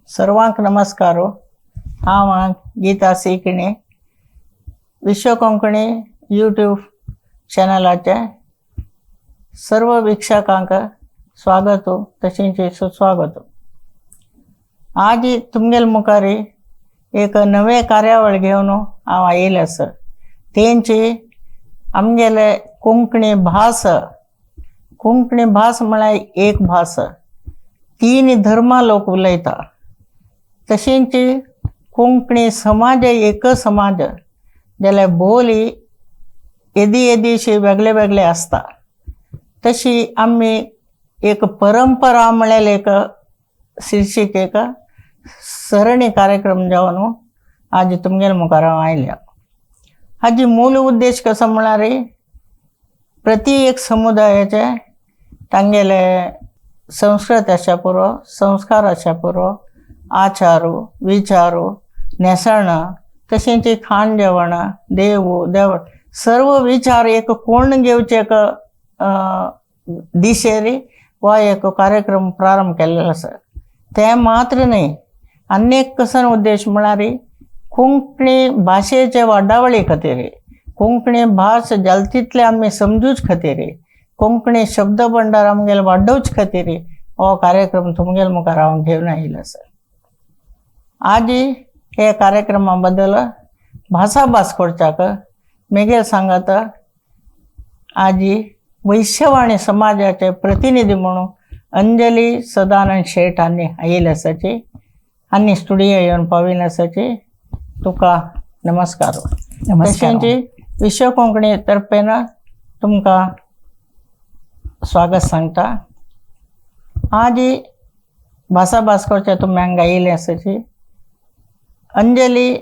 सर्वांक नमस्कार. हांव गीता सीकिणे, विश्व कोंकणी यूट्यूब चॅनलाचे सर्व वीक्षकांक स्वागत तशेंच सुस्वागत. आज तुमगेल मुखार एक नवे कार्यावळ घेवन हांव आयिल्लें आसा. तेंची आमगेले कोंकणी भास. कोंकणी भास म्हळ्यार एक भास, तीन धर्मा लोक उलयता. तशेंच कोंकणी समाज एक समाज जाल्यार बोली येदी येदीशी वेगळे वेगळे आसता. तशी आमी एक परंपरा म्हळ्यार एक शीर्षिक एक सरणी कार्यक्रम जावन आज तुमगेले मुखार हांव आयल्या. हाजी मूल उद्देश कसो म्हळ्यार प्रति एक समुदायाचे तांगेले संस्कृत आसा पुरो, संस्कार आसा पुरो, आचार विचार, न्हेसणां, तशेंच खाण जेवणां, देव देवळ सर्व विचार एक कोण घेवचे एक दिशेर हो एक कार्यक्रम प्रारंभ केल्लो आसा. तें मात्र न्हय, आनी एक कसो उद्देश म्हळ्यार कोंकणी भाशेचे वाडावळी खातीर, कोंकणी भास जाता तितले आमी समजूच खातीर, कोंकणी शब्द भंडार आमगेले वाडोवचे खातीर हो कार्यक्रम तुमगेले मुखार हांव घेवन आयिल्लो आसा. आज हे कार्यक्रमा बद्दल भासाभास करच्याक मेगेल सांगात आजी वैश्यवाणी समाजाचे प्रतिनिधी म्हणून अंजली सदानंद शेट हांणी आयिल्ले आसाची आनी स्टुडियो येवन पाविल्ले आसाची. तुका नमस्कार. नमस्कार. तशेंच विश्व कोंकणी तर्फेन तुमकां स्वागत सांगता. आज भासाभास करच्या तुमी हांगा आयिल्ले आसाची. अंजली,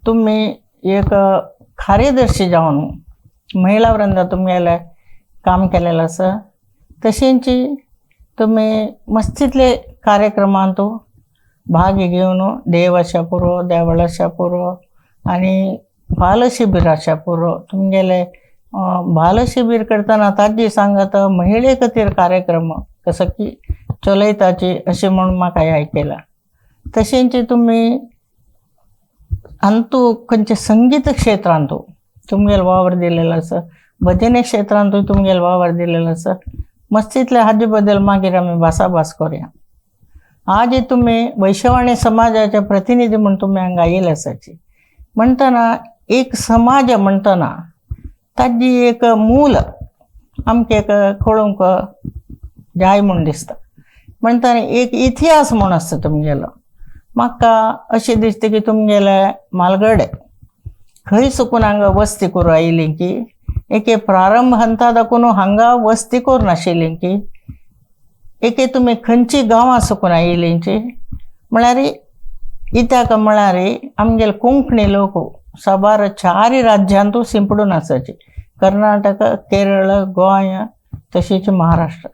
तुमी एक कार्यदर्शी जावन महिला वृंदा तुमगेलें काम केलेलें आसा. तशेंच तुमी मस्तीतले कार्यक्रमांत भाग घेवन देव आशा पुरो, देवळ आशा पुरो आनी बालशिबीर आशा पुरो तुमगेले बालशिबीर करतना ताजी सांगत महिले खातीर कार्यक्रम कसो की चलयताची अशें म्हूण म्हाका आयकलां. तशेंच तुमी अंतू खंयचे संगीत क्षेत्रांत तुमगेलो वावर दिलेलो आसा, भजने क्षेत्रांतूय तुमगेलो वावर दिलेलो आसा. मस्तीतले हाजे बद्दल मागीर आमी भासाभास करुया. आज तुमी वैश्यवाणी समाजाचे प्रतिनिधी म्हूण तुमी हांगा आयिल्ले आसाची. म्हणटना एक समाज म्हणटना ताजी एक मूल आमकां एक कळोवंक जाय म्हूण दिसता. म्हणटना एक इतिहास म्हूण आसता तुमगेलो. म्हाका अशें दिसता की तुमगेले मालगडे खंय सुकून हांगा वस्ती करून आयली की एके प्रारंभ हंता दाखोवन हांगा वस्ती करून आशिल्ली की एके तुमी खंयची गांवां सुकून आयिल्लींची म्हळ्यार कित्याक म्हळ्यार आमगेले कोंकणी लोक साबार चार राज्यांतू सिंपडून आसाची. कर्नाटक, केरळ, गोंय तशेंच महाराष्ट्र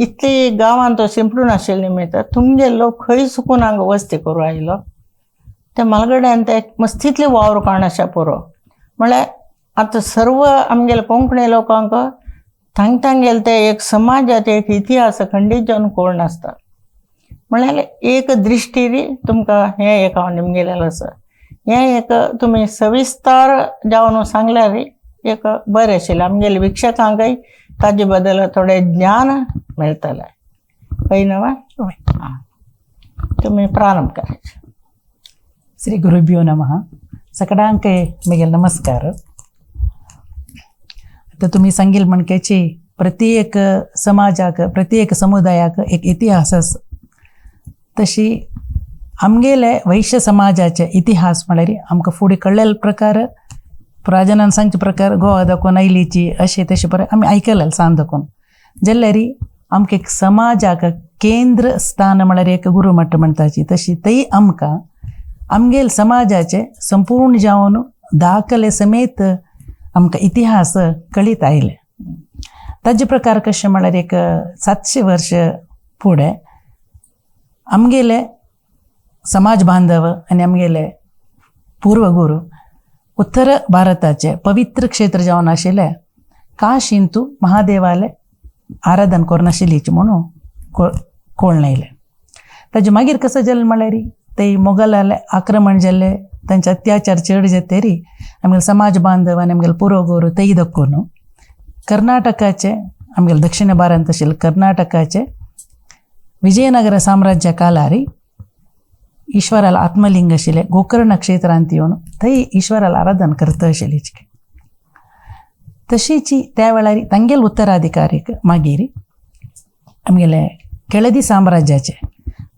इतली गांवांत सिंपडून आशिल्ले निमित्त तुमगे लोक खंय सुकून हांगा वस्ती करून आयलो ते मालगड्यान ते मस्तीतले वावर काण आसा पुरो. म्हळ्यार आतां सर्व आमगेले कोंकणी लोकांक तांगेले ते एक समाजाचे एक इतिहास खंडीत जावन कोण नासता. म्हळ्यार एक दृश्टी तुमकां हें एक हांव निमगेलेलें आसा. हें एक तुमी सविस्तर जावन सांगल्यार एक बरें आशिल्लें. आमगेले वीक्षकांकय ताजे बद्दल थोडें ज्ञान मेळटलें. हय न्हय? हय. तुमी प्रारंभ करायचे. श्री गुरुभ्यो नमः. सगळ्यांक मेगेल नमस्कार. आतां तुमी सांगील म्हणकेची प्रत्येक समाजाक, प्रत्येक समुदायाक एक इतिहास आसा. तशी आमगेले वैश्य समाजाचे इतिहास म्हळ्यार आमकां फुडें कळ्ळेले प्रकार, पुराजनान सांगचे प्रकार गोवा दाखोवन आयलीची अशें तशें बरें आमी आयकलें सांग दाखोवन. जाल्यार आमकां एक समाजाक केंद्र स्थान म्हळ्यार एक गुरुमठ म्हणटाची तशी थंय आमकां आमगेल समाजाचे संपूर्ण जावन दाखले समेत आमकां इतिहास कळीत आयले. ताजे प्रकार कशें म्हळ्यार एक 700 वर्स फुडें आमगेले समाज बांधव आनी आमगेले पूर्वगुरू उत्तर भारताचे पवित्र क्षेत्र जावन आशिल्ले काशींतू महादेवाले आराधन करून आशिल्लीची म्हणून कळ्ळें. ताजे मागीर कसो जालें म्हळ्यार ते मोगलाले आक्रमण जाल्ले, तांचे अत्याचार चड जातरी आमगेले समाज बांधव आनी आमगेले पुरोगोरू तेय दाखोवन कर्नाटकाचे आमगेले दक्षिण भारत आशिल्ले कर्नाटकाचे विजयनगर साम्राज्य कालारी ईश्वराला आत्मलिंग आशिल्ले गोकर्ण क्षेत्रांत येवन थंय ईश्वराला आराधन करता आशिल्ली. तशीच त्या वेळार तांगेले उत्तराधिकारीक मागीर आमगेले केळदी साम्राज्याचे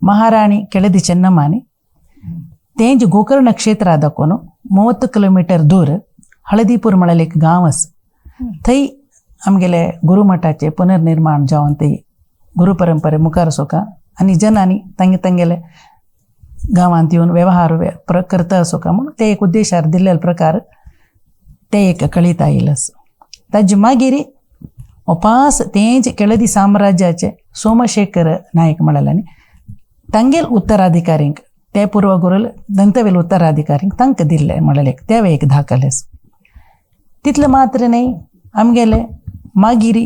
महाराणी केळदी ಚೆನ್ನಮ್ಮನಿ तेंज गोकर्ण क्षेत्र दाखोवन 30 किलोमीटर दूर हळदीपूर म्हळ्यार एक गांव आसा, थंय आमगेले गुरुमठाचे पुनर्निर्माण जावन ते गुरु परंपरे मुखार सोका आनी जनांनी तांगे तांगेले गांवांत येवन व्यवहार करता सोका म्हणून ते एक उद्देशार दिल्ले प्रकार ते एक कळीत आयिल्लें आसा. ताजे मागीर उपास तेंच केळदी साम्राज्याचे सोमशेखर नायक म्हळ्यार तांगेल उत्तराधिकारींक ते पूर्वगुरुल दंतवेल उत्तराधिकारींक तांकां दिल्ले म्हळ्यार तें एक दाखल आसा. तितलें मात्र न्हय आमगेले मागीर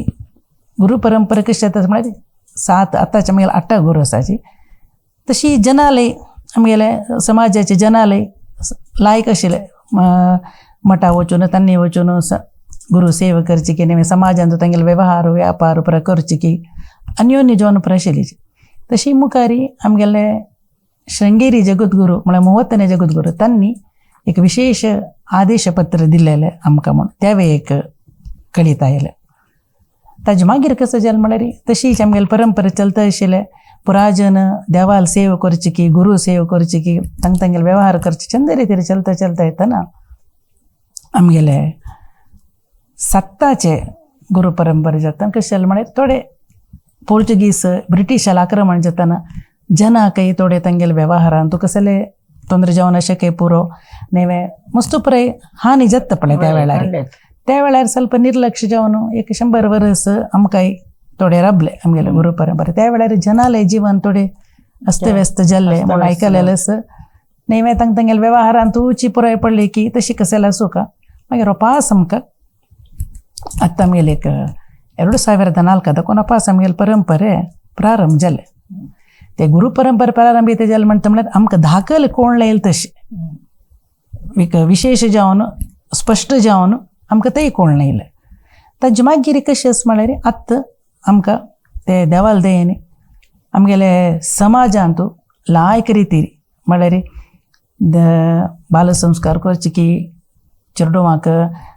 गुरु परंपरा कशी जाता म्हळ्यार 7 आतांचे आमगेले 8 गुरू आसाची तशी जनालय आमगेले समाजाचे जनालय लायक आशिल्ले मठा वचून तांणी वचून गुरु सेवा करची की न्ही समाजांत तांगेले व्यवहार व्यापार पुरा करची की अन्योन्य जावन पुरा आशिल्ली. तशी मुखारी आमगेले शृंगेरी जगद्गुरू म्हळ्यार 30 जगद्गुरू तांणी एक विशेष आदेशपत्र दिल्लेलें आमकां म्हूण तेंवूय एक कळीत आयलें. ताजे मागीर कसो जालें म्हळ्यार तशीच आमगेली परंपरा चलता आशिल्लें पुराजन देवाल सेवा करची की गुरू सेवा करची की तांग तांगेले व्यवहार करचे चंद रितीर चलता चलता येतना आमगेले सत्ताचे गुरु परंपरा जाता कशें जालें म्हळ्यार थोडे पोर्चुगीज ब्रिटिशाल आक्रमण जातना जनाकय थोडे तांगेले व्यवहारान तुका कसले ತೊಂದರೆ जावन अशें काही पुरो नेवे मस्त पुराय हानी जाता पळय त्या वेळार. त्या वेळार ಸ್ವಲ್ಪ निर्लक्ष जावन एक 100 वर्स आमकां थोडे राबले आमगेले गुरु परंपरा. त्या वेळार जनाले जीवन थोडे अस्तव्यस्त जाल्ले म्हणून आयकलेलें आसा. नेवे तांकां तांगेले व्यवहारान तुची पुराय पडली की तशी कसेल आसूं का मागीर रोपास आमकां आतां आमगेले एक 2004 दाखोवन अपास आमगेले परंपरे प्रारंभ जाले. ते गुरु परंपरा प्रारंभ येते जालें म्हणटा म्हळ्यार आमकां दाखल कोण लायल तशें एक विशेष जावन स्पश्ट जावन आमकां तेय कोण लायलें. ताजे मागीर कशें आसा म्हळ्यार आतां आमकां ते देवाल दयेन आमगेले समाजांत लायक रितीर म्हळ्यार बालसंस्कार करचे की चेडवांक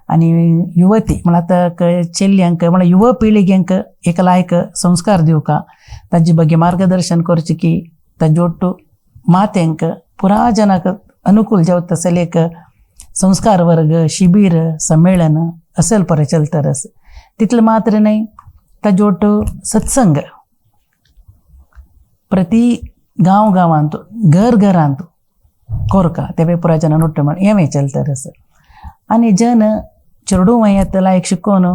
आनी युवती म्हळ्यार आतां चेल्यांक म्हळ्यार युवा पिळग्यांक एक लायक संस्कार दिवका ताजे बगे मार्गदर्शन करचें की ताजे ಒಟ್ಟು मात्यांक पुरा जनाक अनुकूल जावता तसले एक संस्कार वर्ग शिबीर संमेलन असेल परे चलतर आसा. तितलें मात्र न्हय ताजे ಒಟ್ಟು सत्संग प्रति गांव गांवांत घर घरांत कोरका ते पुरा जनान ಒಟ್ಟು म्हण हें चलतर आसा. आनी जन चेडूं येता लायक शिकोवन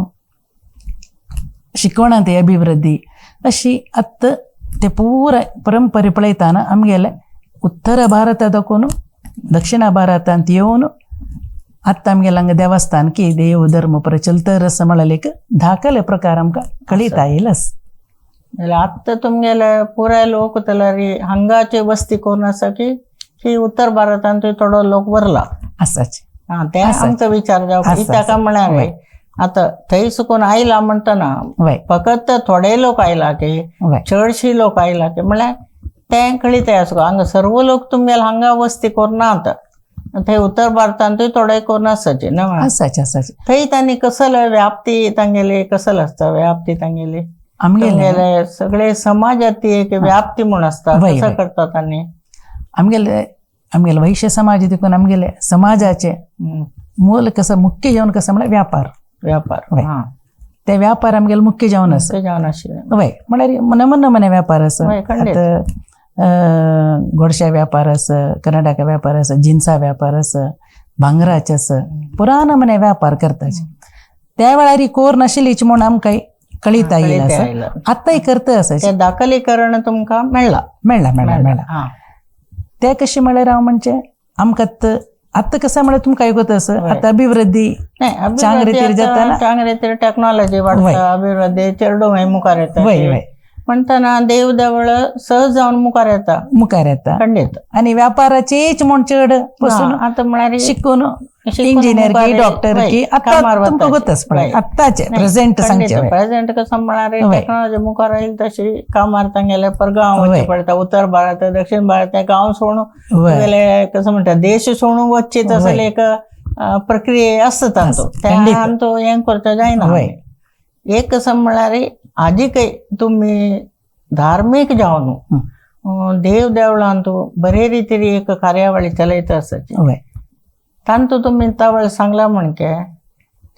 शिकवणांत अभिवृद्धी अशी आतां ते पुराय परंपरे पळयतना आमगेले उत्तर भारता दाखोवन दक्षिण भारतांत येवन आतां आमगेले हांगा देवस्थान की देव धर्म प्रचलतर आसा म्हळ्यार एक दाखले प्रकार आमकां कळीत आयिल्लो आसा. जाल्यार आतां तुमगेले पुराय लोक जाल्यार हांगाचे वस्ती करून आसा की की उत्तर भारतांतूय थोडो लोक भरला आसाच. आं ते आमचो विचार जावप कित्याक म्हळ्यार आतां थंय सुकून आयला म्हणटना फकत थोडे लोक आयला की चडशी लोक आयला की म्हळ्यार तें कळीत आसा हांगा सर्व लोक तुमगेले हांगा वस्ती करनात थंय उत्तर भारतांतूय थोडे करून आसाचे न्हय आसाचे आसाचे. थंय तांणी कसल व्याप्ती तांगेली कसल आसता व्याप्ती तांगेली आमगेले सगळे समाजात ती एक व्याप्ती म्हूण आसता कसो करता तांणी आमगेले आमगेले वैश्य समाज देखून आमगेले समाजाचे मूल कसं मुख्य जेवण कसं म्हळ्यार व्यापार व्यापार ते व्यापार आमगेले मुख्य जेवण आसा जेवण आशिल्लें वय म्हळ्यार नमन नमने व्यापार आसा. आतां गोडशा व्यापार आसा, कर्नाटका व्यापार आसा, जिन्सा व्यापार आसा, भांगराचे आसा, पुरा नमने व्यापार करताचे. त्या वेळार कोर नाशिल्लीच म्हूण आमकां कळीत आयिल्लें आसा. आतांय करता आसा दाखलीकरण तुमकां मेळ्ळां मेळ्ळां मेळ्ळां मेळ्ळां. ते कशें म्हळ्यार हांव म्हणजे आमकां आतां कसं म्हळ्यार तुमकां आयकत आसा आतां अभिवृद्धी चांग रितीर जाता चांग रितीर टॅक्नॉलॉजी वाडटा अभिवृद्धी चेडूं मुखार येता वय वय. म्हणटना देव देवळ सहज जावन मुखार येता, मुखार येता. खंडीत. आनी व्यापाराचेच म्हूण चड पसून आतां म्हळ्यार शिकून इंजिनियर की डॉक्टर की आतां तुमकां गोतच पळय आत्ताचे प्रेझेंट सांगचे, प्रेझेंट कसं म्हळ्यार टेक्नॉलॉजी मुखार येईल तशी कामार तांगेले परगांव वचचें पडटा, उत्तर भारत दक्षिण भारत गांव सोडून तुगेले कसं म्हणटा देश सोडून वचचे तसले एक प्रक्रिया आसता तांचो, त्या हें करता जायना. एक कसं म्हळ्यार आजीकय तुमी धार्मीक जावन देव देवळांत बरे रितीन एक कार्यावळी चलयता आसची, तांतू तुमी तवळ सांगला म्हणके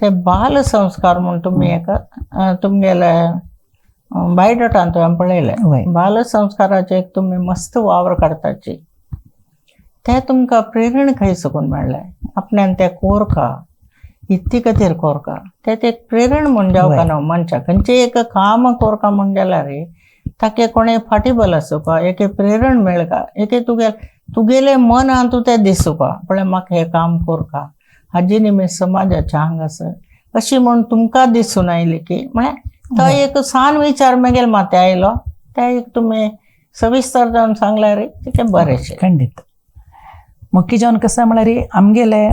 ते बाल संस्कार म्हूण तुमी एक तुमगेले बायोडाटांत हांवें पळयलें, बाल संस्काराचे एक तुमी मस्त वावर काडताची, ते तुमकां प्रेरणा खंय सकून मेळ्ळें? आपल्यान ते कोरका इतली खातीर कोरका ते एक प्रेरण म्हूण जावका ना मनशाक, खंयचें एक काम कोरका म्हूण जाल्यार ताके कोणें फाटीबल आसूका, एक प्रेरण मेळका, एक तुगेले मनान तूं तें दिसूका पळय म्हाका हें काम कोरका हाजी निमित्त समाजाचें हांगा आसा अशी म्हूण तुमकां दिसून आयली की म्हळ्यार तो एक सान विचार मागीर माथ्या आयलो, ते एक तुमी सविस्तर जावन सांगल्यार तितकें बरेंशें. खंडीत. मुख्य जावन कसं म्हळ्यार आमगेले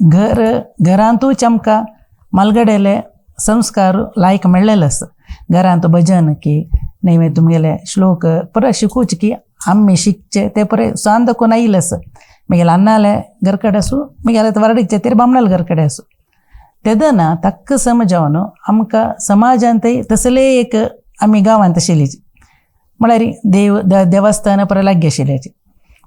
घर घरांतूच आमकां मालगडेले संस्कार लायक मेळ्ळेले आसा. घरांत भजन की नैवे तुमगेले श्लोक परत शिकूच की आमी शिकचे ते परत सांद कोण आयले आसा. मागीर अन्नाले घरकडे आसूं, मागीर वरडीचे ते बामणाले घरकडे आसूं, तेदना तक्क समजावन आमकां समाजांतय तसले एक आमी गांवांत आशिल्लीची म्हळ्यार देव देवस्थान परत लागीं आशिल्ल्याची.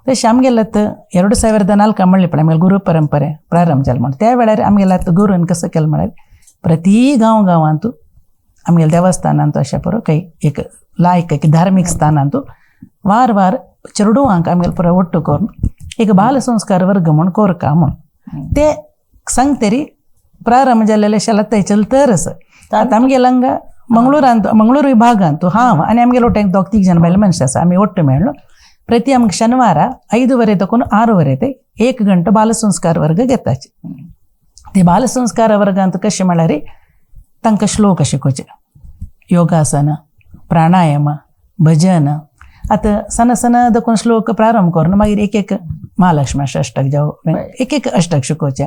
तशें आमगेल्यात 2004 म्हणले पळय आमगेले गुरू परंपरे प्रारंभ जालो म्हण, त्या वेळार आमगेल्यात गुरून कसं केलें म्हळ्यार प्रति गांव गांवांत आमगेले देवस्थानांत अशें पळय काही एक लायक एक धार्मीक स्थानांत वार वार चेडवांक आमगेले पुरो ಒಟ್ಟು करून एक बालसंस्कार वर्ग म्हूण कोरका म्हूण ते सांगतरी प्रारंभ जाल्लेले शाला चलतर आसा. आतां आमगेले हांगा मंगळूरांत मंगळूर विभागांत हांव आनी आमगेले ಒಟ್ಟು एक दोग तीग जाण बायल मनशां आसा, आमी ಒಟ್ಟು मेळ्ळो प्रति आमकां शनिवार 5:30 तकून 6:30 ते 1 गंटो बालसंस्कार वर्ग घेताचे. ते बालसंस्कार वर्गांत कशें म्हळ्यार तांकां श्लोक शिकोवचे, योगासन, प्राणायाम, भजन, आतां सण सण दकून श्लोक प्रारंभ करून मागीर एक एक महालक्ष्मी अष्टक जावं एक एक अष्टक शिकोवचे.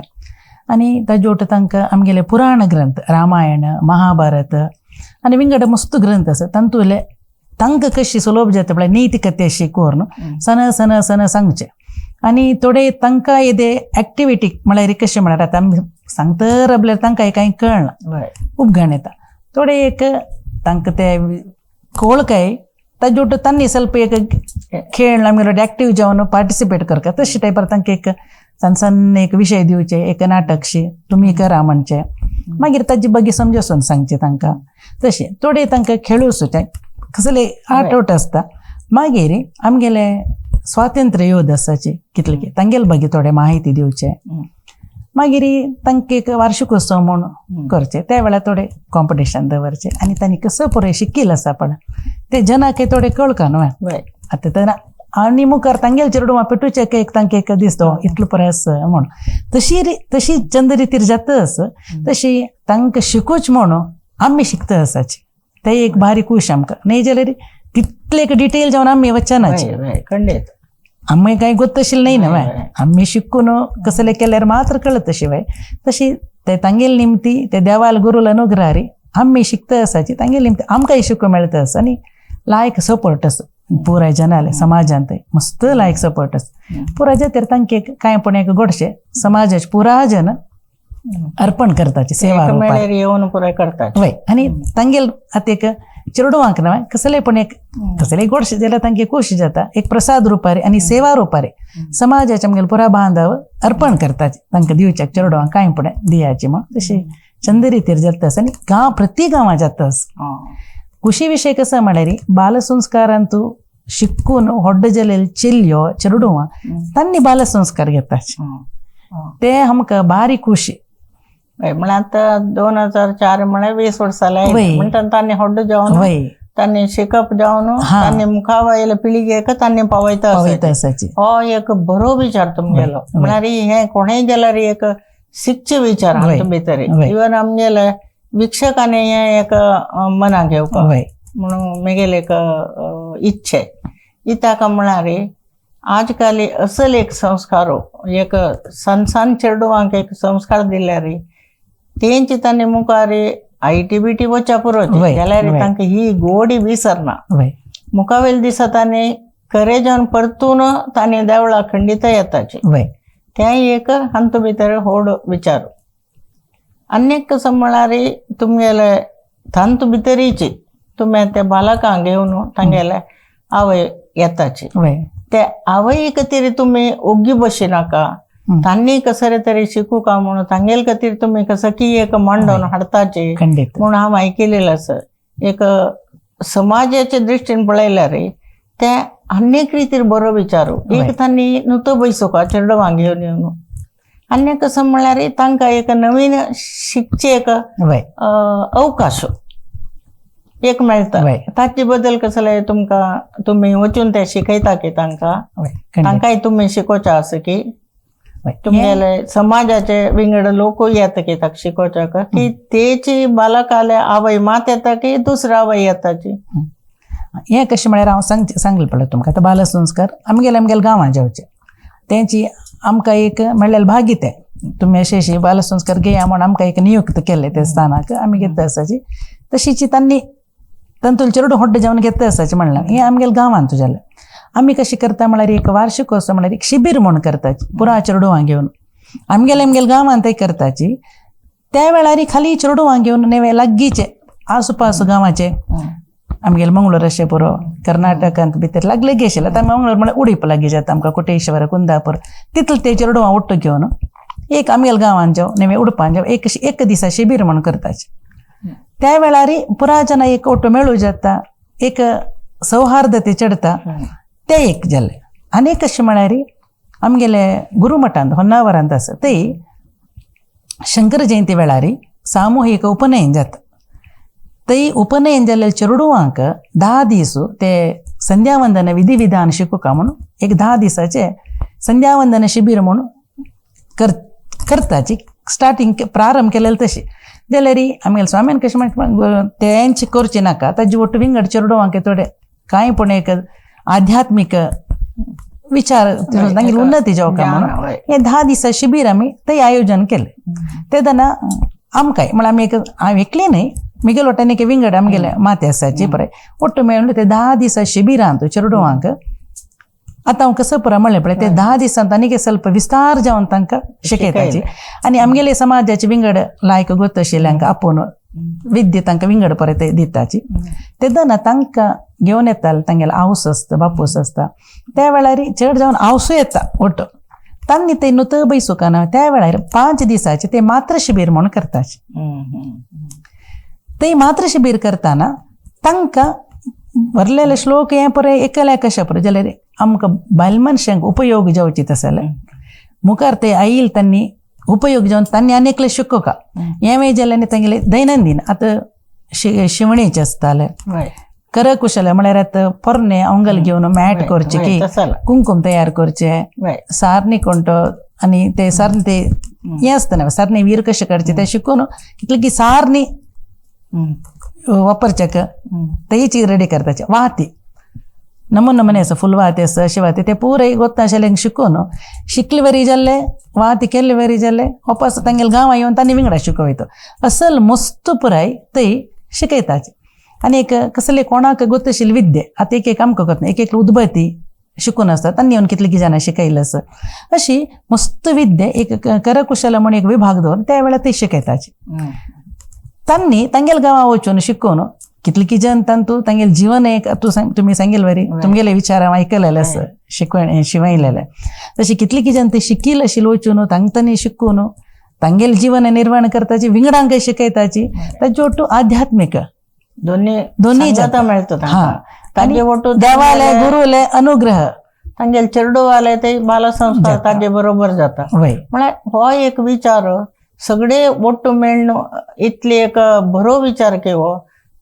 आनी ताजे वटेन तांकां आमगेले पुराण ग्रंथ रामायण, महाभारत आनी विंगड मस्त ग्रंथ आसा तातूंतले तांकां कशी सुलभ जाता पळय नीती कथे अशी करून सण सण सण सांगचे. आनी थोडे तांकां येदे एक्टिविटी म्हळ्यार कशें म्हळ्यार आतां आमी सांगता राबल्यार तांकां कांय कळना, उपघाण येता. थोडे एक तांकां ते कोळकाय ताजे वटेन तांणी ಸ್ವಲ್ಪ एक खेळ आमगेलो एक्टीव जावन पार्टिसिपेट करता तशे टायपार तांकां एक सण सण एक विशय दिवचे, एक नाटकशी तुमी करा म्हणचे, मागीर ताजे बगी समजसून सांगचे तांकां. तशें थोडे तांकां खेळूच कसले आठवट आसता. मागीर आमगेले स्वातंत्र्य योद्ध आसाचे कितले की तांगेले बगी थोडे माहिती दिवचे. मागीर तांकां एक वार्षिकोत्सव म्हूण करचे, त्या वेळार थोडे कॉम्पिटिशन दवरचे आनी तांणी कसं पुराय शिकील आसा पण ते जनाक थोडे कळका न्हू. आतां तेन्ना आनी मुखार तांगेले चेडवां पेटूचे एक तांकां एक दिसता इतलो पुराय आसा म्हूण, तशी तशी चंद रितीर जाता आसा तशी तांकां शिकूच म्हणून आमी शिकता आसाची ते एक बारीक खूश आमकां. न्हय जाल्यार तितले एक डिटेल जावन आमी वचनाचे, खंडीत आमी कांय गोत्तशील न्हय न्हय, आमी शिकून कसले केल्यार मात्र कळत शिवाय तशी ते तांगेले निमती ते देवाल गुरूल अनुग्रहारी आमी शिकता आसाची तांगेले निमती आमकांय शिकूंक मेळटा आसा. आनी लायक सपोर्ट आसा पुराय जनाले समाजांत मस्त लायक सपोर्ट आसा पुराय जातीर तांकां कांय पण एक गोडशे समाजाचे पुराय जन अर्पण करताची सेवा येवन पुराय करतात. वय आनी तांगेल आतां एक चेडवांक न्हय कसलेय पण एक कसलेय गोडशें जाल्यार तांकां खोशी जाता, एक प्रसाद रुपारे आनी सेवा रुपारे समाजाचे आमगेले पुराय बांधव अर्पण करताचे तांकां दिवच्याक चेडवांक कांय पण दियाचे म्हूण तशें चंद रितीर जाता आसा आनी गांव प्रति गांवां जाता आसा. खुशी विशय कसो म्हळ्यार बालसंस्कारांतू शिकून व्हड जाल्ले चेडयो चेडवां तांणी बालसंस्कार घेताचे ते आमकां बारीक खुशी. म्हळ्यार आतां 2004 म्हळ्यार 20 वर्सां जाली म्हणटा तांणी व्हड जावन तांणी शिकप जावन तांणी मुखा वयले पिळगेक तांणी पावयता आसाची. हो एक बरो विचार तुमगेलो, म्हळ्यार हें कोणेय गेल्यार एक शिकचे विचार हातूंत भितर इवन आमगेले वीक्षकांनी हें एक मनाक घेवपाक. म्हणून मेगेले एक इच्छे. इत्याक म्हळ्यार आजकाल असल एक संस्कार एक सान सान चेडवांक एक संस्कार दिल्यार तेंची तांणी मुखार IT BT वच्या पुरो जाल्यार तांकां ही गोडी विसरना. मुखावेल दिसा तांणी करेजान परतून तांणी देवळा खंडीत येताचे. तें एक हातूंत भितर व्हड विचार. आनीक कसो म्हळ्यार तुमगेले तांतू भितरीची तुमी त्या बालकांक घेवन तांगेले आवय येताची ते आवय खातीर तुमी ओग्गी बशिनाका, तांणी कसरे तरी शिकूका म्हणून तांगेले खातीर तुमी कसं की एक मांडून हाडताचे म्हणून हांव आयकिलेलें आसा. एक समाजाच्या दृश्टीन पळयल्यार ते आनीक रितीर बरो विचारू एक तांणी नुतो बैसोका चेडवांक घेवन येवन आनी कसं म्हळ्यार तांकां एक नवीन शिकचे एक अवकाश एक मेळटा. ताचे बद्दल कसले तुमकां तुमी वचून ते शिकयता की तांकां तांकांय तुमी शिकोवचें आसा की तुमगेले समाजाचे विंगड लोकूय येता की ताका शिकोवच्याक की तेची बालकाले आवय मात येता की दुसरा आवय येताची. हें कशें म्हळ्यार हांव सांगलें पळय तुमकां आतां बालसंस्कार आमगेले आमगेले गांवांत जेवचे तेंची आमकां एक म्हणल्यार भागी तें तुमी अशें अशें बालसंस्कार घेया म्हूण आमकां एक नियुक्त केल्लें त्या स्थानाक आमी घेता आसाची. तशीची तांणी तांतून चेडूं होड्डें जेवण घेता आसाचें म्हणलां हें आमगेले गांवांत जालें. आमी कशें करता म्हळ्यार एक वार्षिकोत्सव म्हळ्यार एक शिबीर म्हूण करताची पुरा चेडवां घेवन आमगेले आमगेले गांवांत करताची. त्या वेळार खाली चेडवां घेवन नेवे लागींचे आसुपासू गांवाचे आमगेले मंगळूर अशें पुरो कर्नाटकांत भितर लागले आशिल्लें. आतां मंगळूर म्हळ्यार उडीप लागीं जाता आमकां कोटेश्वर कुंदापूर तितले ते चेडवां ಒಟ್ಟು घेवन एक आमगेले गांवांत जावं नेवे उडपान जावं एक एक दिसा शिबीर म्हूण करताचे. त्या वेळार पुरा जाणां एक ओटो मेळू जाता एक सौहार्दते चडता तें एक जालें. आनी कशें म्हळ्यार आमगेले गुरुमठांत होन्नावरांत आसा थंय शंकर जयंती वेळार सामुहीक उपनयन जाता. थंय उपनयन जाल्ल्या चेडवांक 10 दीस ते संध्यावंदन विधी विधान शिकोवका म्हणून एक 10 दिसाचे संध्यावंदन शिबीर म्हणून करताची स्टार्टींग प्रारंभ केलेले तशें जाल्यार आमगेले स्वामीन कशें म्हणटा तेंचे करचें नाका ताजे ಒಟ್ಟು विंगड चेडवांक थोडे कांय पूण एक आध्यात्मीक विचार तांगेली उन्नती जावका म्हणून हें 10 दिसा शिबीर आमी थंय आयोजन केलें. तेन्ना आमकांय म्हळ्यार आमी एक हांव एकली न्हय मिगेल वाटेन एक विंगड आमगेले माते आसाची पळय ಒಟ್ಟು मेळून ते 10 दिसा शिबिरांत चेडवांक आतां हांव कसो पुरो म्हणलें पळय ते 10 दिसांत आनीक ಸ್ವಲ್ಪ विस्तार जावन तांकां शिकयताची. आनी आमगेले समाजाचे विंगड लायक गोत आशिल्ल्यांक आपोवन विद्या तांकां विंगड परत दिताची. तेन्ना तांकां घेवन येताले तांगेले आवस आसता बापूस आसता त्या वेळार चड जावन आवसूय येता ಒಟ್ಟು तांणी ते नुत बैसुकाना त्या वेळार 5 दिसाचे ते मात्र शिबीर म्हणून करताचे. ते मात्र शिबीर करतना तांकां भरलेले श्लोक हें पळय एकल्या कशें पळय जाल्यार आमकां बायल मनशांक उपयोग जावची तसो जाल्यार मुखार ते आयल तांणी उपयोग जावन तांणी आनी एकलें शिकोवका हें जाल्यार आनी तांगेलें दैनंदीन आतां शिवणेचें आसतालें करकुशल म्हळ्यार आतां पोरणे अंगल घेवन मॅट करचें की कुंकूम तयार करचें सारणी कोणतो आनी ते सारणी ते हें आसता न्हय सारणी वीर कशें काडचें तें शिकून कितलें की सारणी वापरच्याक तेची रेडी करताचे. वाती नमुने नमुने आसा फुलवाती आसा अशें वाती ते पुराय गोत्ता शिकून शिकले वरी जाल्ले वाती केल्ले वरी जाल्ले वापस तांगेले गांवां येवन तांणी विंगडा शिकोवयता असल मस्त पुराय थंय शिकयताचे. आनी एक कसले कोणाक गोत आशिल्ली विद्या आतां एक एक आमकां कोत ना एक एक उदबती शिकून आसता तांणी येवन कितले जाणां शिकयलें आसा अशी मस्त विद्या एक करकुशल म्हूण एक विभाग दवरून त्या वेळार थंय शिकयताचे. तांणी तांगेले गांवां वचून शिकून कितले की जन तांतू तांगेलें जीवन एक तूं तुमी सांगेल वरी तुमगेले विचार हांव आयकलेले आसा शिकवण शिवयलेले तशें कितले की जन ते शिकील आशिल्ले वचून तांकां शिकून तांगेलें जीवन निर्माण करताची विंगडांक शिकयताची ताजे ಒಟ್ಟು आध्यात्मिक दोन्ही दोन्ही जाता मेळटा तांचे ಒಟ್ಟು देवाले गुरुले अनुग्रह तांगेले चेडवाले ते बालसंस्कार ताजे बरोबर जाता. म्हळ्यार हो एक विचार सगळे ಒಟ್ಟು मेळ्ळो इतली एक बरो विचार की हो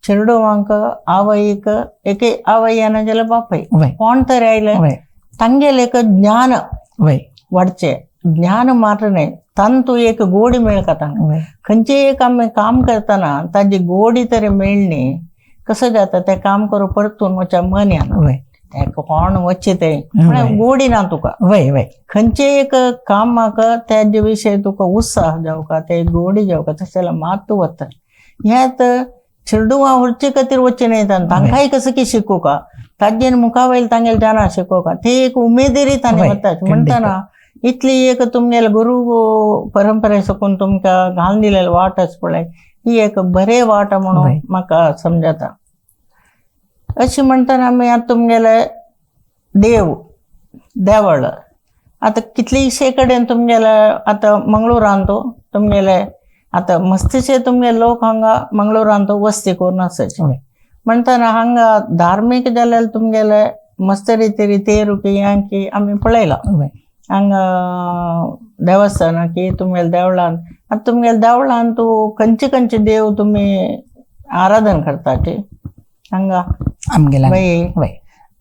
चेडवांक आवयक एके आवय येना जाल्यार बापूय कोण तरी आयले तांगेले एक ज्ञान वाडचें. ज्ञान मात्र न्हय तांतू एक गोडी मेळटा तांकां. खंयचें एक आमी काम करतना ताजी गोडी तरी मेळ्ळी कसं जाता तें काम करूं परतून वच्या मन येना, तें कोण वचचे तें म्हळ्यार गोडी ना तुका. वय वय खंयचें एक काम म्हाका तेजे विशय तुका उत्साह जावका, ते गोडी जावका, तशें जाल्यार मात तूं वता. हें चेडवां व्हरचे खातीर वचचें न्हय, तांकांय कसं की शिकोवका, ताजेर मुखा वयले तांगेले जाणा शिकोवका, ते एक उमेदीरी तांणी वतात. म्हणटना इतली एक तुमगेले गुरू परंपरे सकून तुमकां घालून दिलेली वाट आसा पळय, ही एक बरे वाट म्हणून म्हाका समजता. अशें म्हणटना आमी आतां तुमगेले देव देवळ आतां कितलीशे कडेन तुमगेले आतां मंगळुरांत तुमगेले आतां मस्तीचे तुमगे लोक हांगा मंगळुरांत वस्ती करून आसाचे. म्हणटना हांगा धार्मीक जाल्यार तुमगेले मस्त रितीरी तेरुकी यांकी आमी पळयलां हांगा देवस्थानां की तुमगेले देवळान. आतां तुमगेले देवळान तूं खंयचे खंयचे देव तुमी आराधन करताचे हांगा? आमगेल्या वय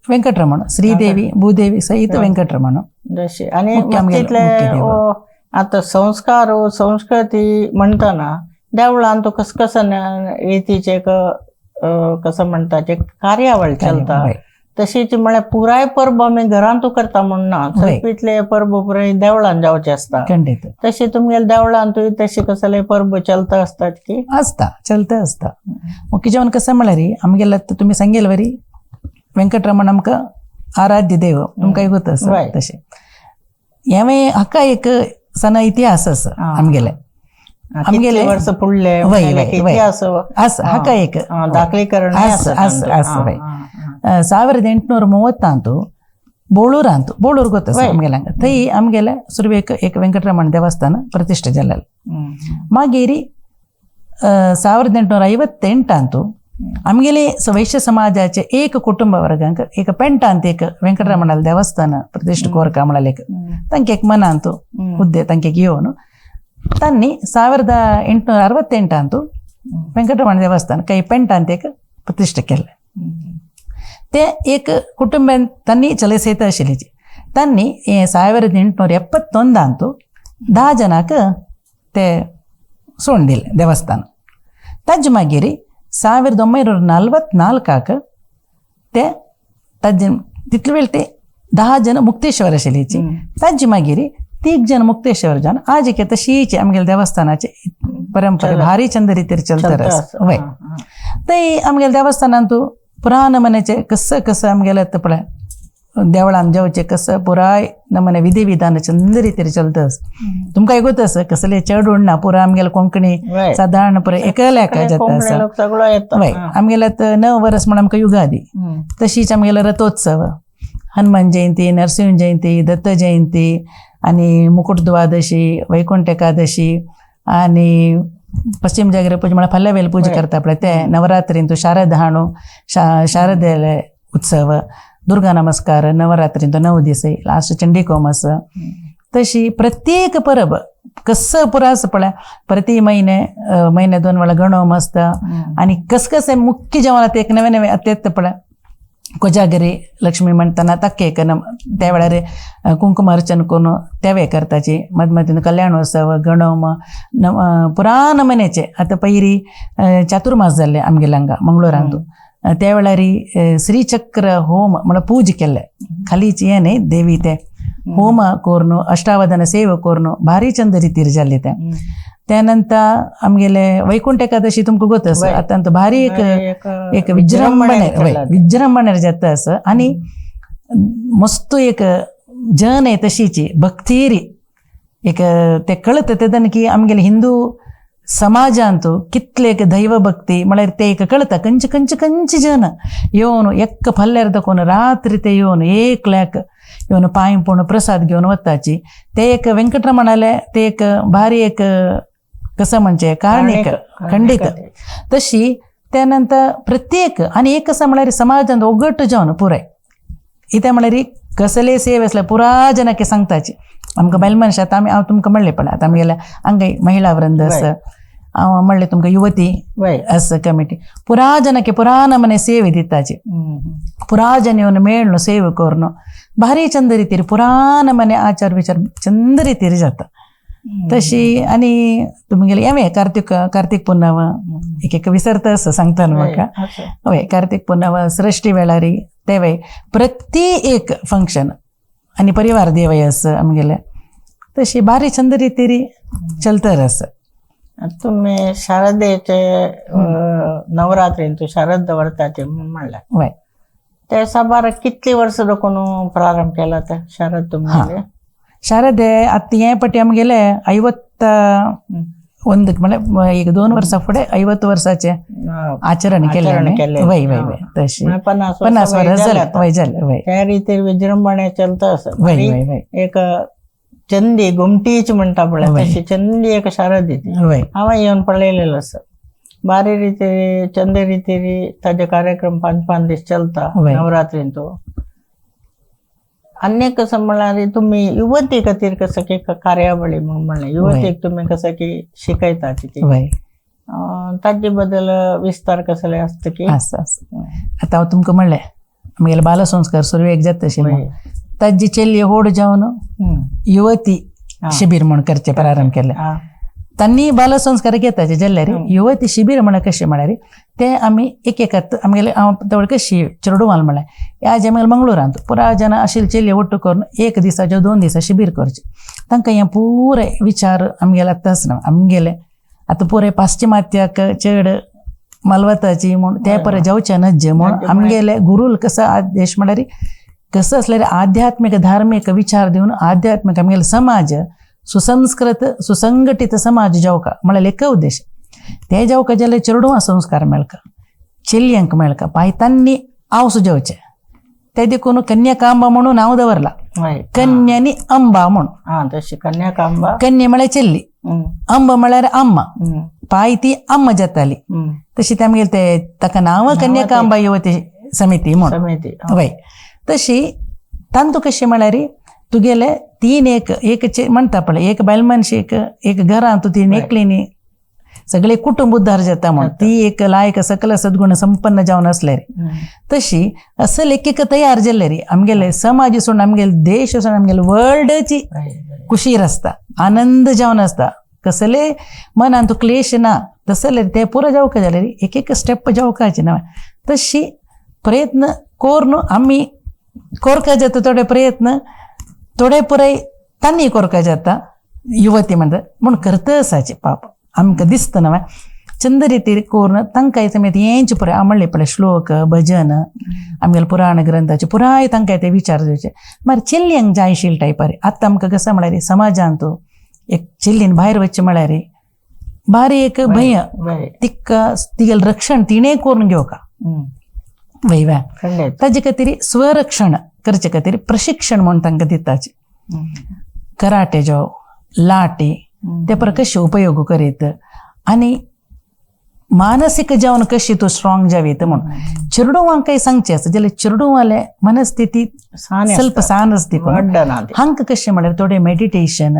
वेंकटरमण, श्रीदेवी भूदेवी सहित वेंकटरमण जशे. आनी तितले आतां संस्कार संस्कृती म्हणटना देवळान तूं कस कस रितीचे कसं म्हणटा कार्यावळ चलता, तशीच म्हळ्यार पुराय परब आमी घरांत करता म्हण ना, इतले परब पुराय देवळान जावचे आसता. तशी तुमगेले देवळांतूय तशी कसले परब चलता आसतात की आसता, चलता आसता. मुख्य जेवण कसं म्हळ्यार आमगेले तुमी सांगेल वरी वेंकटरमण आमकां आराध्य देव तुमकां गोत आसा. तशें हें हाका एक सना इतिहास आसा आमगेले, आमगेले वर्स फुडले आसा हाका एक दाखलीकरण आसा आसा. 1830 ಬೋಳೂರಾಂತು, ಬೋಳೂರು ಗೊತ್ತ ಆಮಗೆಲ್ಲ, ಥೈ ಆಮಗೆಲ್ಲ ಸುರ್ವೇಕ ಏಕ ವೆಂಕಟರಮಣ ದೇವಸ್ಥಾನ ಪ್ರತಿಷ್ಠೆ ಜಲ್ಲಲ್. ಮಾಗೇರಿ 1858 ಅಂತು ಆಮಗೆಲೆ ವೈಶ್ಯ ಸಮಾಜಾಚೆ ಏಕ ಕುಟುಂಬ ವರ್ಗಾಂಕ ಏಕ ಪೆಂಟ ಅಂತ ಏಕ ವೆಂಕಟರಮಣ ದೇವಸ್ಥಾನ ಪ್ರತಿಷ್ಠೆ ಕೋರಕ ಆಮಳಲೇಕ ತಂಕೆ ಮನ ಅಂತು ಹುದ್ದೆ ತಂಕೆ ಯೋನು ತನ್ನಿ 1868 ಅಂತು ವೆಂಕಟರಮಣ ದೇವಸ್ಥಾನ ಕೈ ಪೆಂಟ ಅಂತ ಏಕ ಪ್ರತಿಷ್ಠೆ केले. ते एक कुटुंब तांणी चलयत आशिल्ली. तांणी 1871 अंतू 10 जणांक ते सोडून दिले देवस्थान. ताजे मागीर 1944 ते ताजे तितले वेळ ते 10 जण मुक्तेश्वर आशिल्लीची. ताजे मागीर 3 जण मुक्तेश्वर जण आज एक तशीच आमगेले देवस्थानाचे परंपरा भारी चंद रितीर चलता आसा. वय ते आमगेले देवस्थानांतू पुराण मनेचे कसं कसं आमगेले पळय देवळान जेवचे कसं पुराय नमने विधी विधान चंद रितीर चलता. तुमकां ऐकूत आसा कसले चड उडना पुराय आमगेले कोंकणी सादारण पुराय एकल्याक जाता आसा. वय आमगेले 9 वर्स म्हण आमकां युगादी, तशीच आमगेले रथोत्सव, हनुमान जयंती, नरसिंह जयंती, दत्त जयंती आनी मुकुट द्वादशी, वैकुंठ एकादशी आनी पश्चिम जागरे पूजा म्हळ्यार फाल्यां वेल पूजा करता पळय ते नवरात्रींतू शारद हाणू शारदेले उत्सव, दुर्गा नमस्कार नवरात्रींतू 9 दीस, लास्ट चंडीकोम आसा. तशी प्रत्येक परब कसं पुरा आसा पळय प्रति महिने महिने 2 वेळा गणोम आसता. आनी कस कशें मुख्य जेवण आतां एक नवे नवे आतां येता पळय कोजागिरी लक्ष्मी म्हणटना ताका एक त्या वेळार कुंकुमार्चन करून तेवे करताची, मदमदीन कल्याणोत्सव, गणोम पुराण मनेचे. आतां पयरी चातुर्मास जाल्ले आमगेले हांगा मंगळुरांतू, त्या वेळार श्रीचक्र होम म्हळ्यार पूज केल्ले खालीच हें न्ही देवी ते होम करून अष्टावधान सेवा करून भारी चंद रितीर जाल्ले ते. त्यानंतर आमगेले वैकुंठ एकादशी तुमकां गोत आसा आतां भारी एक एक विजृंभणे विजृंभणे जाता आसा. आनी मस्त एक जन आहे तशीची भक्तीरी एक ते कळता तेन्ना की आमगेले हिंदू समाजांतू कितले एक दैवभक्ती म्हळ्यार ते एक कळता. खंयचे खंयचे खंयचे जन येवन एक फाल्यार दाखोवन रात्री ते येवन एकल्याक येवन पांय पडून प्रसाद घेवन वताची. ते एक वेंकटरमणाले ते एक भारी एक कसं म्हणजे कारणीक खंडीत. तशी त्यानंतर प्रत्येक आनी एक कसं म्हळ्यार समाजांत ओगट जावन पुराय इतें म्हळ्यार कसले सेवे आसल्यार पुराय जनाक सांगताची. आमकां बायल मनशां आतां आमी हांव तुमकां म्हणलें पळय आतां आमगेल्या हांगा महिला वृंद आसा, हांव म्हणलें तुमकां युवती आसा कमिटी, पुराय जनाक पुराय नमने सेवे दिताची. पुराय जन येवन मेळ्ळो सेवा करून भारी चंद रितीर पुराय नमने आचार विचार चंद रितीर जाता. तशी आनी तुमगेले हें कार्तीक कार्तीक पुनव एक एक विसरता आसा सांगता न्हू म्हाका. हय, कार्तीक पुनव सृष्टी वेळारी तेवय प्रति एक फंक्शन आनी परिवार देवय आसा आमगेले. तशी बारी चंद रितीरी चलतर आसा. तुमी शारदेचे नवरात्रीन तूं शारद दवरताचे म्हणलें. वय. ते साबार कितली वर्सां देखून प्रारंभ केला ते शारद तुमगेले? शारदे आतां हें पटी आमगेले 51 म्हळ्यार एक 2 वर्सां फुडें 50 वर्साचें आचरण केलें. वय वय वय, तशी 50 वर्सां जालें. वय जालें. वय, त्या रितीर विजृंभणे चलता आसा. वय वय वय. एक चंदी गोमटीच म्हणटा पळय तशी चंदी एक शारद ती हांवें येवन पळयलेलो आसा. बारी रितीरी चंद रितीरी ताजे कार्यक्रम 5-5 दीस चलता नवरात्रीन. तो आनी कसं म्हळ्यार तुमी युवती खातीर कसं की कार्यावळी म्हणलें, युवतीक तुमी कसं की शिकयता ती ताजे बद्दल विस्तार कसले आसता की आसा? आतां हांव तुमकां म्हणलें आमगेले बालसंस्कार सुरवेक जाता तशें ताजी चेल्ली होड जावन युवती शिबीर म्हूण करचें प्रारंभ केलें. तांणी बालसंस्कार घेताचे जाल्यार युवती शिबीर म्हळ्यार कशें म्हळ्यार ते आमी एक एकात आमगेले हांव तवळ कशी चेडवान म्हळ्यार ह्या जे आमगेले मंगळुरांत पुरा जाणां आशिल्ले चेल्ले ಒಟ್ಟು करून 1 दिसाचे 2 दिसा शिबीर करचें. तांकां हें पुरे विचार आमगेले आतां आसना आमगेले आतां पुरे पाश्चिमात्याक चड मालवताची म्हूण ते परे जावचें नज्जे म्हूण आमगेले गुरूल कसो आदेश म्हळ्यार कसो आसल्यार आध्यात्मीक धार्मीक विचार दिवन आध्यात्मीक आमगेले समाज सुसंस्कृत सुसंघटीत समाज जावका म्हळ्यार एक उद्देश. ते जावका जाल्यार चेडवां संस्कार मेळका, चेल्यांक मेळका, पायतांनी आवस जावचें. ते देखून कन्याकांबा म्हणून नांव दवरला, कन्या आनी अंबा म्हूण. तशी कन्याकांबा, कन्या म्हळ्यार चेल्ली, अंबा म्हळ्यार अम्मा, पाय ती अम्मा जाताली. तशी ते आमगेले ते ताका नांव कन्याकांबा युवती समिती म्हूण. वय, तशी तांतू कशें म्हळ्यार तुगेले 3 एक एक म्हणटा पळय एक बायल मनशेक एक घरांत ती एकली न्ही सगळे कुटुंब उद्धार जाता म्हूण ती एक लायक सकल सद्गुण संपन्न जावन आसले. तशी असल एक तयार जाल्ले रे आमगेले समाज सोडून आमगेले देश सोडून आमगेले वर्ल्डची खुशीर आसता, आनंद जावन आसता, कसले मनांत क्लेश ना तसले ते पुरो जावका जाले एक एक स्टेप जावकाचे ना. तशी प्रयत्न कोरून आमी कोरका जाता थोडे प्रयत्न थोडे पुराय तांणी कोरका जाता युवती म्हणटा म्हूण करता आसाचे पाप आमकां दिसता न्हय चंद रितीर करून तांकां समेत हेंच पुराय हांव म्हणलें पळय श्लोक भजन आमगेले पुराण ग्रंथाचे पुराय तांकां ते विचार दिवचे. मागीर चेल्ल्यांक जाय आशिल्ले टायपार आतां आमकां कसो म्हळ्यार समाजांत एक चेल्लीन भायर वचचें म्हळ्यार भारी एक भंय, तिका तिगेलें रक्षण तिणें करून घेवका. वय वय, ताजे खातीर स्वरक्षण करचे खातीर प्रशिक्षण म्हूण तांकां दिताचे. कराटे जावं लाटी ते पर कशे उपयोग करीत आनी मानसीक जावन कशी तूं स्ट्रॉंग जावीत म्हूण चेडवांकय सांगचें आसा. जाल्यार चेडवांले मनस्थिती स्वल्प सान आसता हांकां कशें म्हळ्यार थोडें मेडिटेशन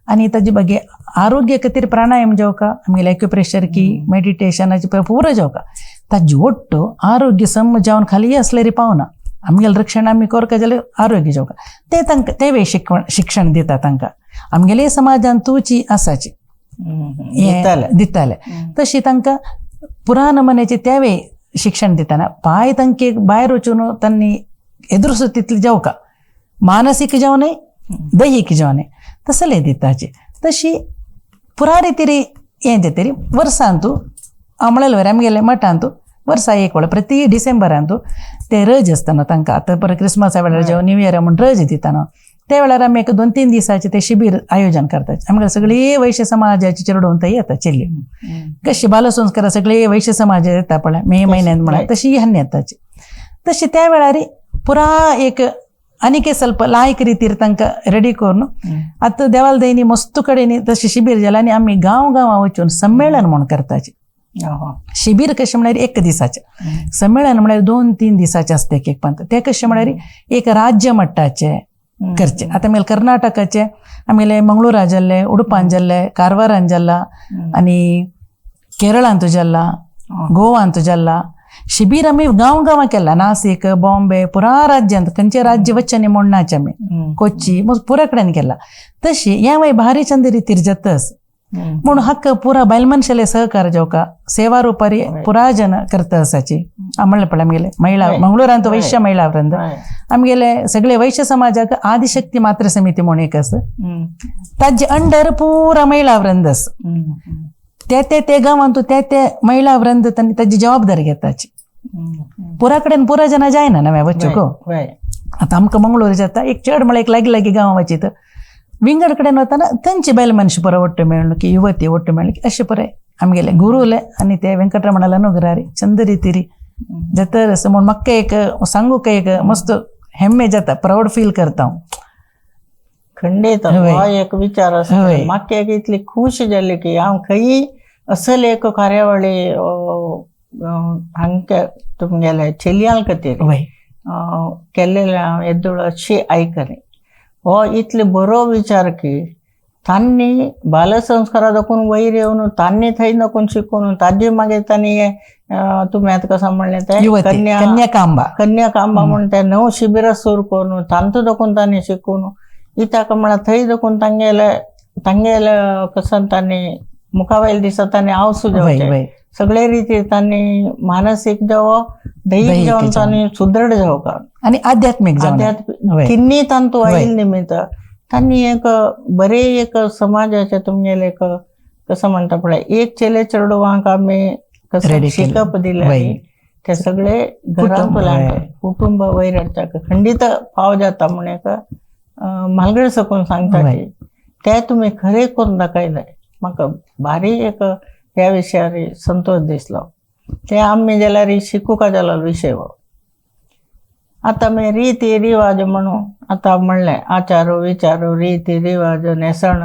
आनी ताजे बागे आरोग्य खातीर प्राणायाम जावका, आमगेले एक्युप्रेशर की मेडिटेशनाचे पुरो जावका. ताजे ಒಟ್ಟು आरोग्य सम जावन खाली आसल्यार पावना आमगेलें रक्षण आमी करका जाल्यार आरोग्य जावका. ते तांकां तेवय शिक्षण दिता तांकां आमगेले समाजान तुची आसाची दिताले. तशी तांकां पुराण मनाचे तेवय शिक्षण दितना पाय तांके भायर वचून तांणी एदुरसो तितले जावका, मानसीक जावं दैहीक जावं तसले दिताचे. तशी पुरा रितीरी हें जातरी वर्सांतू हांव म्हणलें आमगेले मठांतू वर्सा एक वेळ प्रति डिसेंबरांतू ते रज आसता न्हू तांकां आतां परत क्रिसमसा वेळार जावं न्यू इयर म्हूण रज दिता न्हू त्या वेळार आमी एक 2-3 दिसाचे ते शिबीर आयोजन करतात. आमकां सगळी वैश्य समाजाचे चेडून थंय येता चेल्ली कशी बालसंस्कार सगळे वैश्य समाज येता पळय मे म्हयन्यान म्हळ्यार तशी ह्यान येताची. तशी त्या वेळार पुरा एक आनीक ಸ್ವಲ್ಪ लायक रितीर तांकां रेडी करून आतां देवाल दैनी मस्त कडेन तशें शिबीर जालें आनी आमी गांव गांवां वचून संमेलन म्हूण करताचे. शिबीर कशें म्हळ्यार 1 दिसाचें, संमेलन म्हळ्यार 2-3 दिसाचें आसता एक एक पंत. तें कशें म्हळ्यार एक राज्य मट्टाचें करचें. आतां आमगेले कर्नाटकाचें आमगेले मंगळुरा जाल्ले, उडुपान जाल्ले, कारवारान जाल्ला आनी केरळांत जाल्ला, गोवांत जाल्ला. शिबीर आमी गांव गांवां केला, नासीक, बॉम्बे, पुरा राज्यांत, खंयचे राज्य वच्चे म्हणनाचे आमी, कोच्ची पुरा कडेन केला. तशी हें वय भारी चंद रितीर जातास म्हणून हक्क पुरा बायल मनशाले सहकार जावका सेवा रुपारी पुरा जन करता आसाची. म्हणलें पळय आमगेले महिला मंगळूरांत वैश्य महिला वृंद, आमगेले सगळे वैश्य समाजाक आदिशक्ती मातृ समिती म्हणून एक आसा, ताजे अंडर पुरा महिला वृंद आसा. ते ते ते गांवांत ते ते महिला वृंद ताजी जबाबदारी घेताची. पुरा कडेन पुरा जना जायना नव्या वच्चो. आतां आमकां मंगळूर जाता एक चड म्हळ्यार एक लागीं लागीं गांवां वचीत, विंगड कडेन वतना थंयची बायल मनशां पुरो ಒಟ್ಟು मेळ्ळो की युवती ಒಟ್ಟು मेळ्ळी की अशें पुराय आमगेले गुरुले आनी ते वेंकटरमणाले अनुग्रहारी चंद रितीरी जाता आसा. म्हूण म्हाका एक सांगूक एक मस्त हेम्मे जाता, प्रावड फील करता हांव. खंडीत हो एक विचार आसा. म्हाका एक इतली खूश जाली की हांव खंयी असले एक कार्यावळी हांगा तुमगेले चेलयां खातीर केल्लेले हांव येदोळ अशी आयकलें. हो इतले बरो विचार की तांणी बालसंस्कारा दाखोवन वयर येवन तांणी थंय दाखोवन शिकोवन ताजे मागीर तांणी तुमी आतां कसं म्हणलें तें कन्याकांबा कन्याकांबा म्हूण ते 9 शिबिरां सुरू करून तांतू दाखोवन तांणी शिकोवन इताक म्हळ्यार थंय दाखोवन तांगेले तांगेले कसं तांणी मुखावयल दिसा तांणी आवसू जावचें सगळे रितीर तांणी मानसीक जावो दैहीक जावन तांणी सुदृढ जावका आनी आध्यात्मीक आध्यात्मीक तिन्ही तांतू आयल निमित्त तांणी एक बरे एक समाजाचे तुमगेले एक कसं म्हणटा पळय एक चेले चेडवांक आमी कसं शिकप दिलें ते सगळे घरांतल्यान कुटुंब वयर हाडच्याक खंडीत फाव जाता म्हूण एक म्हालगडे सकून सांगता की ते तुमी खरें करून दाखयलें. म्हाका भारी एक ह्या विशयार संतोष दिसलो. ते आमी जाल्यार शिकूका जालो विशय हो. आतां मागीर रिती रिवाज म्हणून आतां म्हणलें आचार विचार रिती रिवाज न्हेसण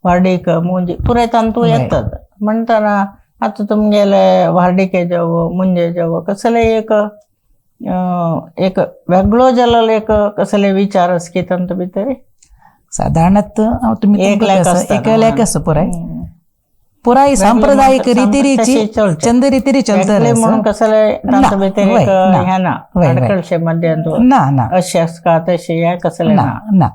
व्हार्डीक मुंजी पुराय तांतू येतात. म्हणटना आतां तुमगेले व्हार्डिके जावो मुंजे जावो कसले एक एक वेगळो जालो एक कसले विचार आसा की तांतू भितर सादारणत तुमी एक लेख आसा पुराय पुराय सांप्रदायिक रितीरीची चंद रितीरी चलता म्हणून कसले तांतू भितर एक हें ना अडकळशे मध्यांत ना ना अशें आसता तशें हें कसलें ना ना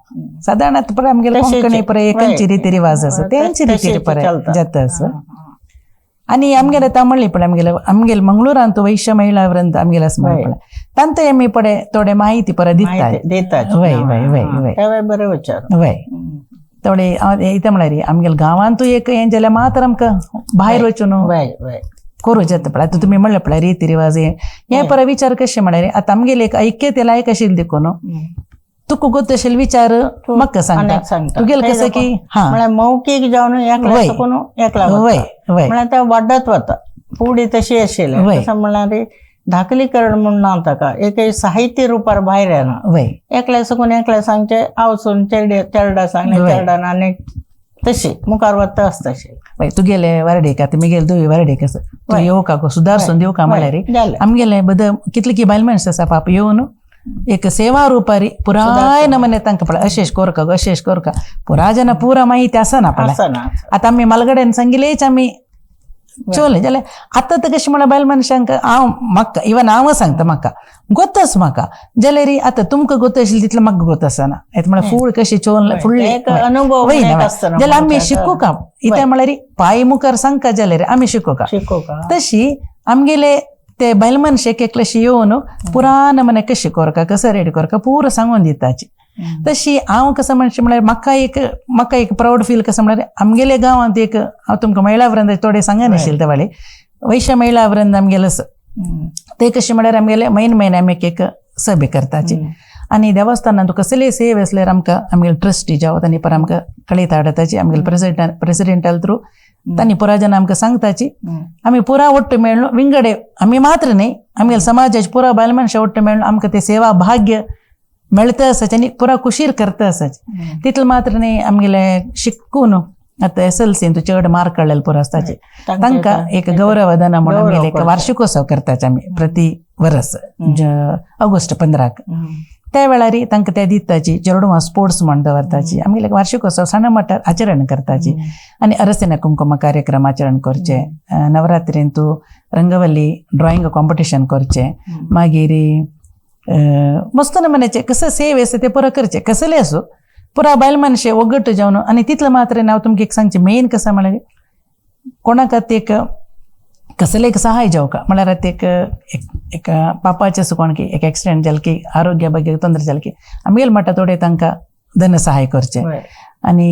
सादारणत पुराय आमगेले कोंकणी पुराय एकांची रिती रिवाज आसा तेंची रितीरी पुराय जाता आसा. आनी आमगेले तांबडली पळय आमगेले आमगेले मंगळूरांत वैश्य महिला वृंद आमगेले आसा पळय तांतू आमी पळय थोडे माहिती परत दिता दिता. वय वय वय वय बरें विचार वय थोडे इतें म्हळ्यार आमगेले गांवांतूय एक हें जाल्यार मात्र आमकां भायर वचून करूं जाता पळय. आतां तुमी म्हणलें पळय रिती रिवाज हे हे परत विचार कशें म्हळ्यार आतां आमगेले एक ऐक्यते लायक आशिल्लें देखून तुका गोत आशिल्ले विचार म्हाका सांगता तुगेले कसं की हा मौखीक जावन एकला वय वय म्हळ्यार ते वाडत वता फुडें तशी आशिल्लें कसं म्हळ्यार दाखलीकरण म्हूण ना ताका एक साहित्य रुपार भायर येना. वय एकल्या सकून एकल्या सांगचें हांव चेडे चेरडा सांगलें चेरडान आनी तशी मुखार वता आसता तशें. वय तुगेले वार्डीक आतां मिगेले दुवी वार्डीक आसा तूं येवका गो सुदारसून दिवका म्हळ्यार आमगेले बद कितले की बायल मनशां आसा पाप येवन एक सेवा रुपारी पुराय नमने तांकां पळय अशेश कोरका गो अशेश कोरका पुरा जना पुरा माहिती आसना पळय. आतां आमी मालगड्यान सांगिलेच आमी चोले जाल्यार आतां तर कशें म्हळ्यार बायल मनशांक हांव म्हाका इवन हांव सांगता म्हाका गोतच म्हाका जाल्यार आतां तुमकां गोत आशिल्लें तितलें म्हाका गोत आसना. येता म्हळ्यार फूल कशें चोवन फुडलें अनुभव जाल्यार आमी शिकूका इतें म्हळ्यार पांय मुखार सांगका जाल्यार आमी शिकूका. तशी आमगेले ते बायल मनशेक एकलेशी येवन पुरा नमने कशें कोरका कसं रेडी कोरका पुरो सांगून दिताची. तशी हांव कसं म्हणचें म्हळ्यार म्हाका एक प्रावड फील कसं म्हळ्यार आमगेले गांवांत एक हांव तुमकां महिला वृंद थोडे सांगनाशिल्लें ते वाले वैश्य महिला वृंद आमगेले आसा ते कशें म्हळ्यार आमगेले म्हयने म्हयने आमी एक सभे करताची आनी देवस्थानांत कसलेय सेवे आसल्यार आमकां आमगेले ट्रस्टी जावं तांणी पर आमकां कळयता हाडटाची आमगेले प्रेसिडेंटाल थ्रू तांणी पुरा जन आमकां सांगताची. आमी पुरा ಒಟ್ಟು मेळ्ळो विंगडे आमी मात्र न्ही आमगेले समाजाचे पुरा बायल मनशां ಒಟ್ಟು मेळ्ळो आमकां ते सेवा भाग्य मेळता आसाचे आनी पुरा कुशीर करता आसाचे. तितलें मात्र न्ही आमगेले शिकून आतां एस.एल.सीन तूं चड मार्क काडलेले पुरो आसताचे तांकां एक गौरवदाना म्हणून आमगेले एक वार्षिकोत्सव करताचे आमी प्रति वरस ऑगस्ट 15 ते त्या वेळार तांकां ते दिताची चेडवां स्पोर्ट्स म्हण दवरताची आमगेले वार्षिकोत्सव सणा मठार आचरण करताची आनी अरसिना कुंकुम कार्यक्रम आचरण करचे नवरात्रींतू रंगवल्ली ड्रॉइंग कॉम्पिटिशन करचे मागीर मस्त नमुन्याचे कसं सेवे आसा ते पुरो करचे कसले आसूं पुरा बायल मनशे ओगट जावन आनी तितलें मात्र हांव तुमकां एक सांगचें मेन कसं म्हळ्यार कोणाक एक कसलें एक सहाय जावका म्हळ्यार आतां एक एक पापाचें आसूं कोण की एक एक्सिडेंट जालें की आरोग्या ಬಗ್ಗೆ ತೊंದರೆ जालें की आमगेले मठा थोडे तांकां धन सहाय करचें आनी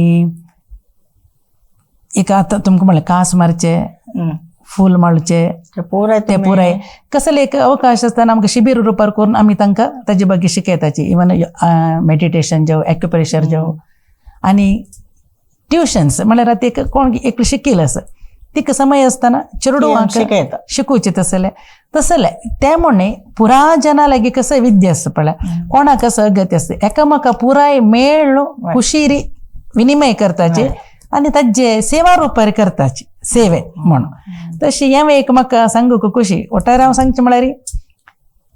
एक आतां तुमकां म्हणलें कास मारचें फूल माळचें ते पुराय कसले एक अवकाश आसतना आमकां शिबीर रुपार करून आमी तांकां ताजे ಬಗ್ಗೆ शिकयताची इवन मेडिटेशन जावं एक्युप्रेशर जावं आनी ट्युशन्स म्हळ्यार आतां एक कोण एक शिकील आसा तिका समय आसतना चेडवांक शिकोवचें तसलें तसलें तें म्हण पुराय जना लागीं कसं विद्या आसता पळय कोणाक कसं अगत्य आसता एकामेका पुराय मेळ खुशीरी विनिमय करताचे आनी ताजे सेवा रुपार करताची सेवे म्हणून तशी हें एक म्हाका सांगूंक खुशी वटार हांव सांगचें म्हळ्यार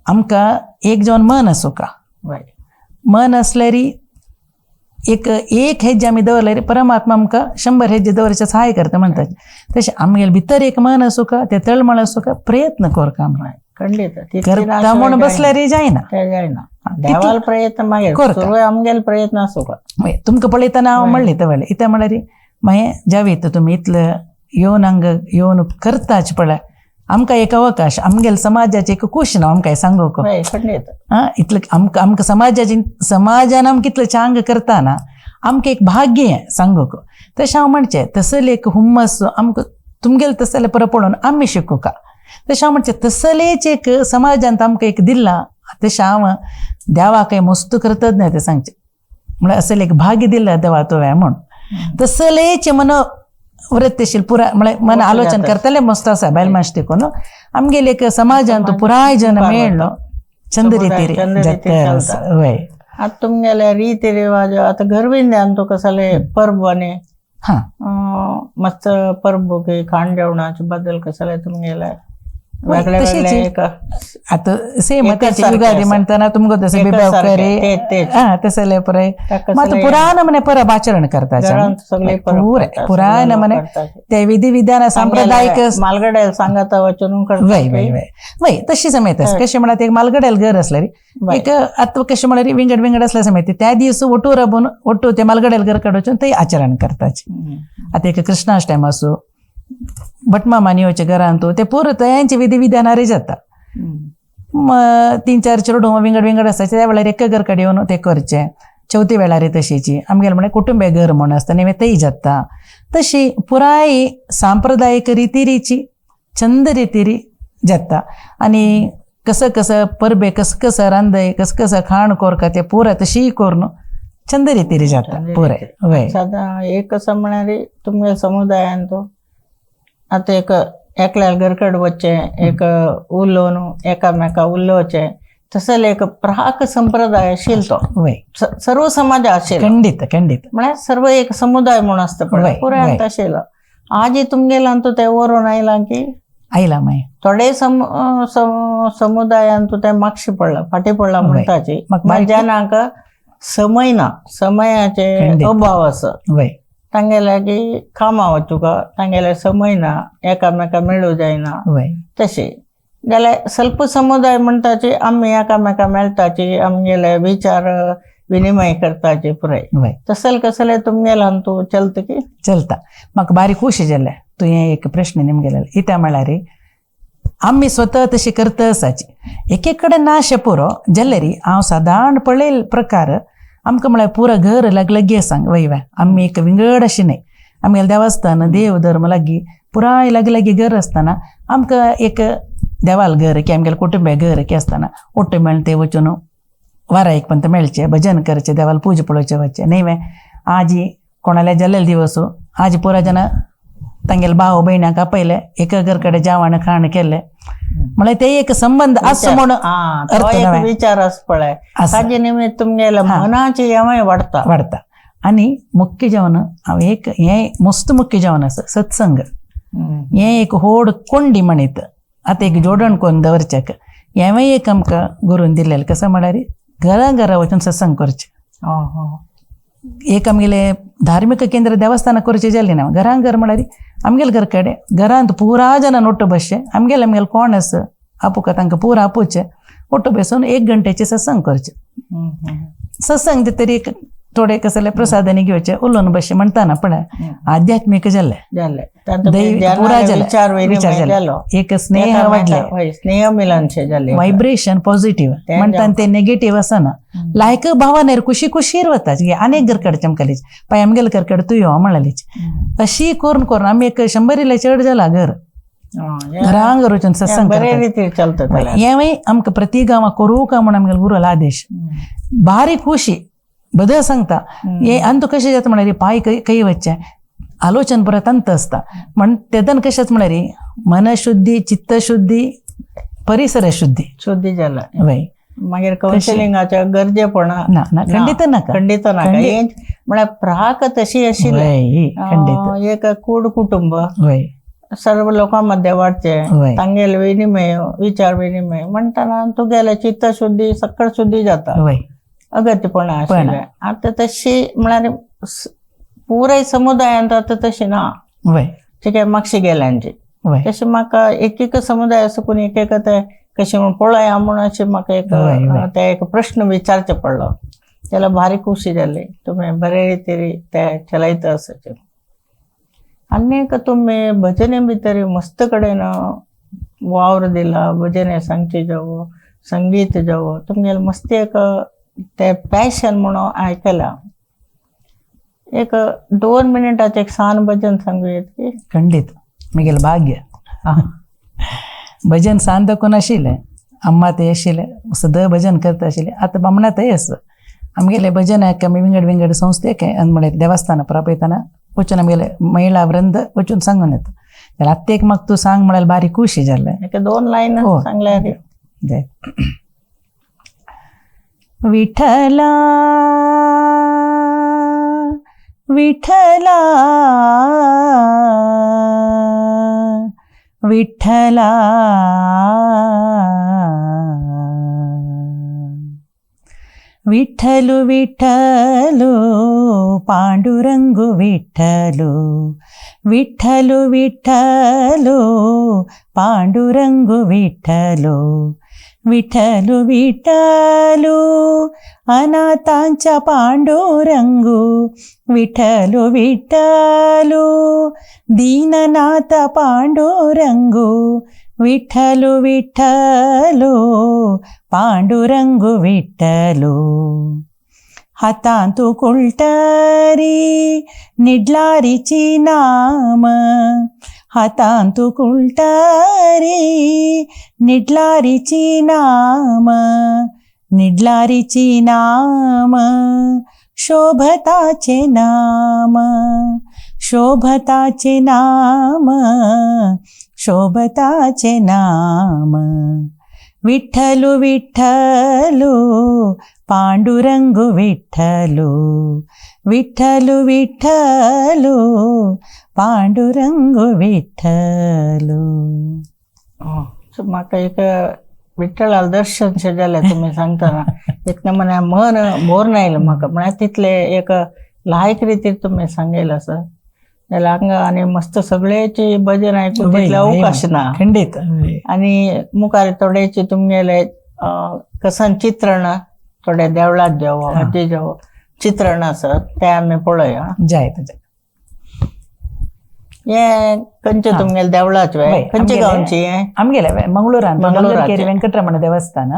आमकां एक जावन मन आसूंका मन आसल्यार एक एक हेज्जे आमी दवरल्यार परमात्मा आमकां 100 हेज्जे दवरचे सहाय करता म्हणटात तशें आमगेले भितर एक मन आसूंका तें तळमळ आसूंका प्रयत्न करका आमी करता म्हूण बसल्यार जायना देवाल प्रयत्न मागीर आमगेले प्रयत्न आसूंका तुमकां पळयतना हांव म्हणलें ते वेळार इत्या म्हळ्यार मागीर जावेत तुमी इतलें येवन हांगा येवन करताच पळय आमकां एक अवकाश आमगेले समाजाचें एक खूश ना आमकां सांगूंक आं इतलें आमकां आमकां समाजाची समाजान आमकां इतलें चांग करता ना आमकां एक भाग्य हें सांगूंक तशें हांव म्हणचें तसले एक हुम्मस आमकां तुमगेलें तसलें परत पळोवन आमी शिकूंका तशें हांव म्हणचें तसलेच एक समाजांत आमकां एक दिलां तशें हांव देवाक मस्त करतच तें सांगचें म्हळ्यार असलें एक भाग्य दिलां देवा तुवें म्हूण तसलेच मन वृत्तीशील पुराय म्हळ्यार मन आलोचन करतले मस्त आसा बायल मातशें देखून आमगेले एक समाजांत पुराय जन मेळ्ळो चंद रितीर वय आतां तुमगेले रिती रिवाज आतां घरविंद्यान तूं कसले परब आनी मस्त परब की खाण जेवणाचे बदल कसले तुमगेले वेगळे वेगळे आतां सेम युगादी म्हणटना तुमकां तशें बिब्यावकरी आं तसले पुराय मात पुराय नमुने परब आचरण करता पुराय नमुने ते विधी विधान सांप्रदायिक मालगड्याल सांगाता वचून वय वय वय वय तशी समेत कशें म्हळ्यार एक मालगड्याल घर आसल्यार एक आतां कशें म्हळ्यार विंगड विंगड आसल्या समेत त्या दीस ओटू राबून ओटू ते मालगड्याल घर काडून थंय आचरण करताचे आतां एक कृष्णाष्टम आसूं भटमामा येवचे घरांत ते पुरो तयांचे विधी विधानारे जाता 3 4 चेडूं विंगड विंगड आसता त्या वेळार एक घर कडेन येवन ते करचें चवथी वेळार तशीची आमगेलें म्हळ्यार कुटुंबे घर म्हूण आसता न्ही तेय जाता तशी पुराय सांप्रदायीक रितीरीची चंद रितीरी जाता आनी कसं कसं परबे कसं कसं रांदय कसं कसं खाण कोरका ते पुराय तशी करून चंद रितीरी जाता पुराय वय सादारण एक कसं म्हळ्यार तुमगे समुदायान तो आतां एक एकल्यार घरकड वचचें एक उलोवन एकामेका उलोवचें तसले एक प्राक संप्रदाय आशिल्लो तो वय सर्व समाज आशिल्लो खंडीत खंडीत म्हळ्यार सर्व एक समुदाय म्हूण आसता पळय पुराय आशिल्लो आजी तुमगेल्यान तूं तें व्हरून आयलां की आयलां मागीर थोडे समुदायान तूं तें मागशें पडलां फाटीं पडलां म्हणटाची जनांक समय ना समयाचे अभाव आसा वय तांगेले की कामां वचूंका तांगेले समय ना एकामेका मेळूं जायना तशें जाल्यार स्वल्प समुदाय म्हणटाचे आमी एकामेका मेळटाची आमगेले विचार विनिमय करताचे पुराय तसले कसले तुमगेल्यान तूं चलता की चलता म्हाका बारीक खुशी जालें तुवें एक प्रश्न निमगेले इत्या म्हळ्यार आमी स्वता तशी करता आसाची एक एक कडेन ना अशें पुरो जाल्यार हांव सादारण पळयल प्रकार आमकां म्हळ्यार पुरो घर लागलागी सांग वय वय आमी एक विंगड अशें न्हय आमगेलें देवस्थान देव धर्म लागीं पुराय लागीं लागीं घर आसतना आमकां एक देवाल घर की आमगेलें कुटुंबे घर की आसतना ओट्टू मेळ्ळें ते वचून वारा एक पंत मेळचें भजन करचें देवाल पूजा पळोवचें वचचें न्हय वे आजी कोणाले जाल्ले दिवस आजी पुरा जाणां तांगेले भाव भयणांक आपयले एक घर कडेन जेवण खाण केलें म्हळ्यार ते एक संबंद आसो म्हूण विचार आसा पळय ताजे निमित्त तुमगेले मनाचे हेंवूय वाडटा वाडटा आनी मुख्य जेवण हांव एक हें मस्त मुख्य जेवण आसा सत्संग हें एक व्हड कोंडी म्हणीत आतां एक जोडण करून दवरच्याक हेंवूय एक आमकां गुरून दिल्लें कसं म्हळ्यार घरा घरा वचून सत्संग करचे. एक आमगेले धार्मिक केंद्र देवस्थान करचे जाले ना, घरां घर म्हळ्यार आमगेले घर कडेन घरांत पुरा जाणां ಒಟ್ಟು बसचे, आमगेले आमगेले कोण आसा आपुका तांकां पुरा आपोवचे, ಒಟ್ಟು बेसून एक घंट्याचे सत्संग करचे. सत्संग तरी एक थोडे कसले प्रसादांनी घेवचे, उलोवन बसचे म्हणटाना पण आध्यात्मिक जाले, पुरा जाले, विचार जाले, एक स्नेह वाडले, स्नेह मिलनशे जाले, व्हायब्रेशन पॉझिटिव्ह म्हणटाना ते नेगेटिव्ह आसना. लायक भावानेर खुशी खुशीर वता आनी घर कडचे आमकां पाय आमगेले घर कडेन तूं यो म्हळ्यालीच. अशी करून करून आमी एक 100 चड जाला घर घरांग घर वचून सत्संग चलता. हेंवूय आमकां प्रति गांवां करूं काय म्हूण आमगेले गुरूल आदेश. बारी खुशी बदल सांगता हे आनी तूं कशें जाता म्हळ्यार पांय खंय वचचें आलोचन परत अंत आसता म्हण तेदन कशेंच म्हळ्यार मनशुद्धी चित्तशुद्धी परिसर शुद्धी शुद्धी जाला. वय मागीर कौन्सिलिंगाच्या गरजेपणा ना ना, खंडित नाका, खंडित नाका. म्हळ्यार प्राक तशी आशिल्ली एक कूड कुटुंब सर्व लोकांमध्ये वाटचे, तांगेले विनिमय विचार विनिमय म्हणटाना तुगेले चित्तशुद्धी सकळ शुद्धी जाता, अगत्यपणा आशिल्लें. आतां तशी म्हळ्यार पुराय समुदायांत आतां तशी ना, ठीक आहे मागशी गेल्यांची तशें म्हाका एक एक समुदाय आसा कोण एक एक ते कशें म्हूण पळया म्हूण अशें म्हाका एक ते एक प्रश्न विचारचो पडलो. जाल्यार भारी खुशी जाली तुमी बरे रितीन ते चलयता आसा. आनी तुमी भजने भितर मस्त कडेन वावर दिला, भजने सांगचे जावं संगीत जावं, तुमगेलें मस्त एक ते पॅशन म्हणून आयकलां. एक 2 मिनटाचें एक सान भजन सांगू येत की? खंडीत म्हगेलें भाग्य. भजन सान दाखोवन आशिल्लें, अम्मा ते आशिल्लें सदां भजन करता आशिल्लें. आतां बामणा थंय आसा आमगेले भजन आमी विंगड विंगड संस्थेक म्हळ्यार देवस्थानां प्रापयतना वचून आमगेले महिळा वृंद वचून सांगून येता. जाल्यार आत्तेक म्हाका तूं सांग म्हळ्यार बारीक खुशी जालें. एक 2 लायन सांगल्यार जाय. विठ्ठला विठ्ठला विठ्ठला विठ्ठलु विठ्ठलु पांडुरंगु विठ्ठलु विठ्ठलु विठ्ठलु पांडुरंगु विठ्ठलु विठ्ठलु विठ्ठलु अनाथांच्या पांडुरंगु विठ्ठलु विठ्ठलु दीननाथ पांडुरंगु विठ्ठलु विठ्ठलु पांडुरंगु विठ्ठलु हातांतु कुलटरी निडलारीची नाम हातांतु कुलटरी निडलारीची नाम निडलारीची नाम शोभताचे नाम शोभताचे नाम शोभताचे नाम विठ्ठलु विठ्ठलु पांडुरंगु विठ्ठलु विठ्ठलु विठ्ठलु पांडुरंगु विठ्ठलु. म्हाका एक विठ्ठलाक दर्शन शें जालें तुमी सांगतना, तितलें म्हळ्यार मन भरून आयलें म्हाका. म्हळ्यार तितलें एक लायक रितीर तुमी सांगेल आसा जाल्यार हांगा आनी मस्त सगळ्याची भजन आयकूंक तितलें अवकाश ना. खंडीत. आनी मुखार थोडेचे तुमगेले कसन चित्रण थोडे देवळांत जावं हाजे जावं चित्रण आसा तें आमी पळोवया. जायत जायत. हे खंयचे तुमगेले देवळाचे खंयचे गांवची? आमगेले मंगळूरान मंगळूर वेंकटरमण देवस्थान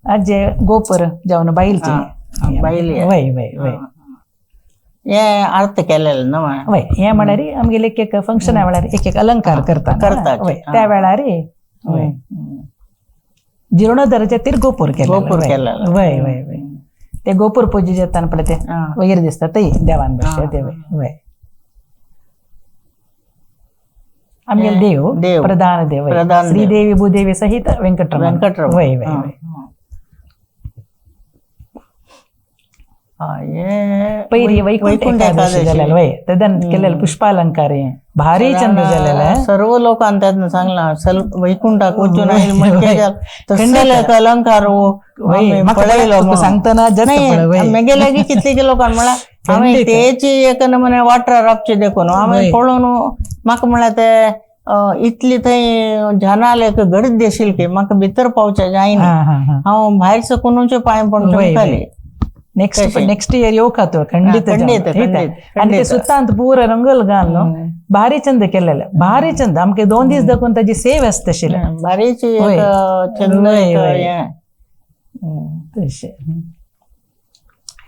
आजे गोपूर जावन बायलचे बायली. वय वय वय हे अर्थ केलेलं ना? वय हे म्हळ्यार आमगेले एक एक फंक्शना वेळार एक एक अलंकार करता करता त्या वेळार वय जीर्णोद्धाराच्या तीर गोपूर केलें. गोपूर केलेलं. वय वय वय ते गोपूर पूजे जाताना पळय ते वगैरे दिसता ते देवान बसले ते वय आमगेले देव देव प्रधान देव प्रधान श्रीदेवी भूदेवी सहित वेंकटरमण. वेंकटरमण. वय वय वय. पयर वैकुंठ एकादशी जालेले वय तेदन केलेले पुष्पालंकार हे भारी चंद जालेले. सर्व लोकांनी त्यातनं सांगला वैकुंठाक वचून आयल म्हणजे तसले एक अलंकार पळयलो सांगतना मेगे लागीं कितले लोकांक म्हळ्यार हांवें तेची एक नमुने वाठार राबचे देखून हांवें पळोवन म्हाका म्हळ्यार ते इतली थंय जनाल एक गर्दी आशिल्ली की म्हाका भितर पावचें जायना, हांव भायर सकूनच पांय पडून चमकाली. ನೆಕ್ಸ್ಟ್ ಇಯರ್ ಯೋಕಾತು ಖಂಡಿತ आणि ते सुतांत पूरा रंगोल घालून भारी चंद केलेले, भारी चंद आमके 2 दीस दाखवून ताजी सेव आसता आशिल्ले, भारीची चंद.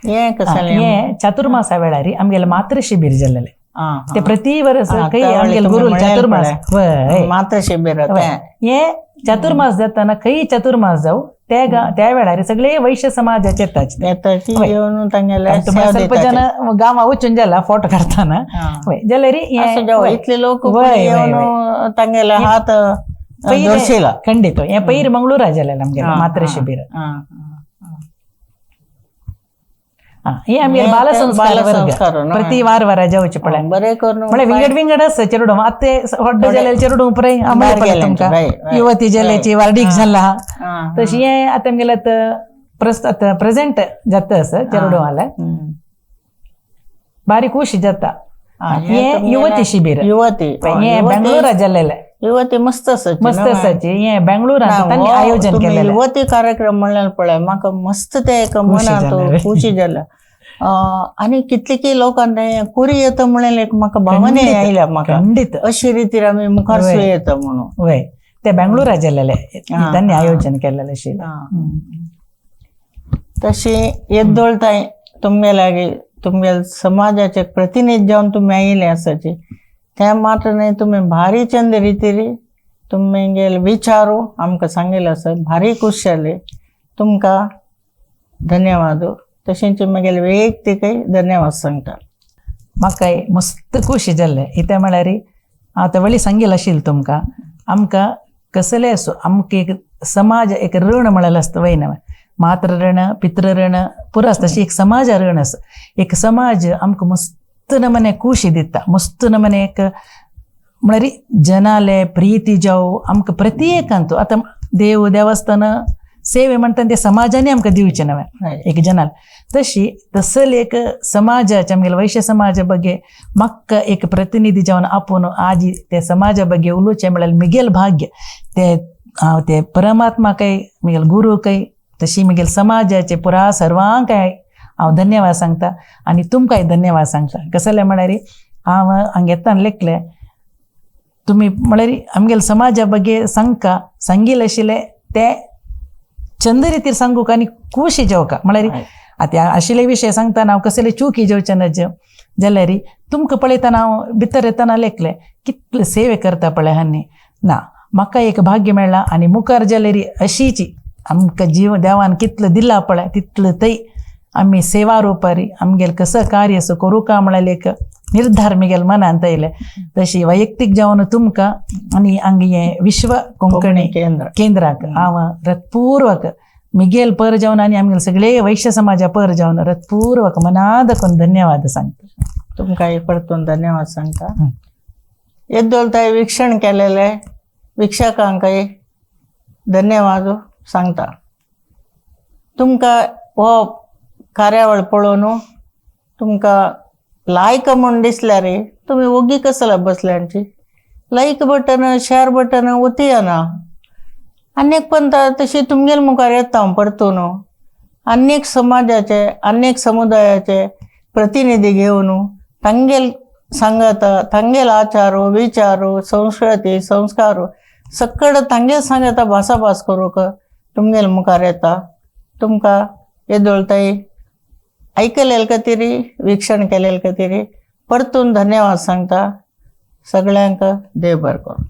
हे चातुर्मासा वेळार आमगेले मातृ शिबीर जाल्लेले ते प्रति वर्स खंय आमगेले गुरू चातुर्मास मातृ शिबीर हे चातुर्मास जाताना खंय चातुर्मास जावं त्या वेळार सगळे वैश्य समाजाचे येतात, ಸ್ವಲ್ಪ ಜನ गांवा वचून जाला फोटो काडताना जाल्यार इतले लोक तांगेले हात खंडित. हे पयर मंगळूरा जालेले आमगेले मातृ शिबीर. हे आमगेले बालसंस्कार वर्ग प्रति वार वारा जावचे पळय बरें करून म्हळ्यार विंगड विंगड आसा चेडूं आतां व्हडले जालेले चेडूं पळय आमळे पळय तुमकां युवती जाल्याची वार्डीक जाला तशी हे आतां आमगेले आतां प्रेजेंट जाता आसा चेडूं जाल्यार बारीक खुशी जाता. हे युवती शिबीर युवती हे बेंगळुरा जालेले युवती मस्त आसाची मस्त आसाची हे बेंगळुरांत तांणी आयोजन केलेले युवती कार्यक्रम म्हणल्यार पळय म्हाका मस्त ते एक मनांत खुशी जाला. आनी कितले लोकांनी कुरी येता म्हणलें एक म्हाका भावने आयल्या म्हाका खंडित अशे रितीर आमी मुखार येता म्हणून. वय ते बेंगळुरा जालेले तांणी आयोजन केलेलें आशिल्लें. तशी येदोळताय तुमगे लागीं तुमगे समाजाचे प्रतिनिधी जावन तुमी आयिल्ले आसाची ते मात्र न्हय तुमी भारी चंद रितीर तुमगेले विचारू आमकां सांगिल्ले आसा, भारी खूश जाली, तुमकां धन्यवाद. तशेंच म्हगेले वैयक्तीकय धन्यवाद सांगता. म्हाकाय मस्त खुशी जाल्लें कितें म्हळ्यार हांव आतां वळी सांगील आशिल्लें तुमकां आमकां कसलें आसूं आमकां एक समाज एक ऋण म्हळ्यार आसता वय न्हय, मातृ ऋण पितृ ऋण पुरो आसता, तशी एक समाज ऋण आसा. एक समाज आमकां मस्त नमने खुशी दिता, मस्त नमने एक म्हळ्यार जनाले प्रिती जावं आमकां प्रत्येकांत आतां देव देवस्थान सेवे म्हणटा ते समाजाने आमकां दिवचें नवें एक जनाल तशी तसले एक समाजाचे आमगेले वैश्य समाजा बगे म्हाका एक प्रतिनिधी जावन आपूण आजी ते समाजा बगे उलोवचें म्हळ्यार मिगेल भाग्य ते हांव ते परमात्माकय मिगेल गुरूकय तशी मिगेल समाजाचे पुरा सर्वांकय हांव धन्यवाद सांगता आनी तुमकांय धन्यवाद सांगता. कसलें म्हळ्यार हांव हांगा येतना लेखलें तुमी म्हळ्यार आमगेले समाजा बगे सांगका सांगील आशिल्लें ते चंद रितीर सांगूक आनी खुशी जेवका म्हळ्यार आतां आशिल्ले विशय सांगतना हांव कसले चुकी जेवचें ना जाल्यार तुमकां पळयतना हांव भितर येतना लेखलें कितले सेवे करता पळय हांणी ना म्हाका एक भाग्य मेळ्ळां आनी मुखार जाल्यार अशीची आमकां जीव देवान कितलें दिलां पळय तितलें थंय आमी सेवा रुपारी आमगेलें कसो कार्य असो करूं म्हळ्यार एक निर्धार मिगेल मनांत आयले. तशी वैयक्तीक जावन तुमकां आनी हांगा हें विश्व कोंकणी केंद्राक हांव हृत्पूर्वक मिगेल पर जावन आनी आमगेले सगळे वैश्य समाजा पर जावन हृत्पूर्वक मनात दाखोवन धन्यवाद सांगता. तुमकां परतून धन्यवाद सांगता. येदोळ वीक्षण केलेले वीक्षकांकय धन्यवाद सांगता. तुमकां हो कार्यावळ पळोवन तुमकां लायक म्हूण दिसल्यार तुमी ओगी कसला बसल्यांची लायक बटन शेअर बटन ओतया ना आनीक पण तशी तुमगेले मुखार येता हांव परतून अनेक समाजाचे अनेक समुदायाचे प्रतिनिधी घेवन तांगेल सांगता तांगेल आचार विचार संस्कृती संस्कार सकड तांगेल सांगता भासाभास करूंक तुमगेले मुखार येता. तुमकां येदोळताय आयकलेल खातीर वीक्षण केलेल खातीर परतून धन्यवाद सांगता. सगळ्यांक देव बरें करूं.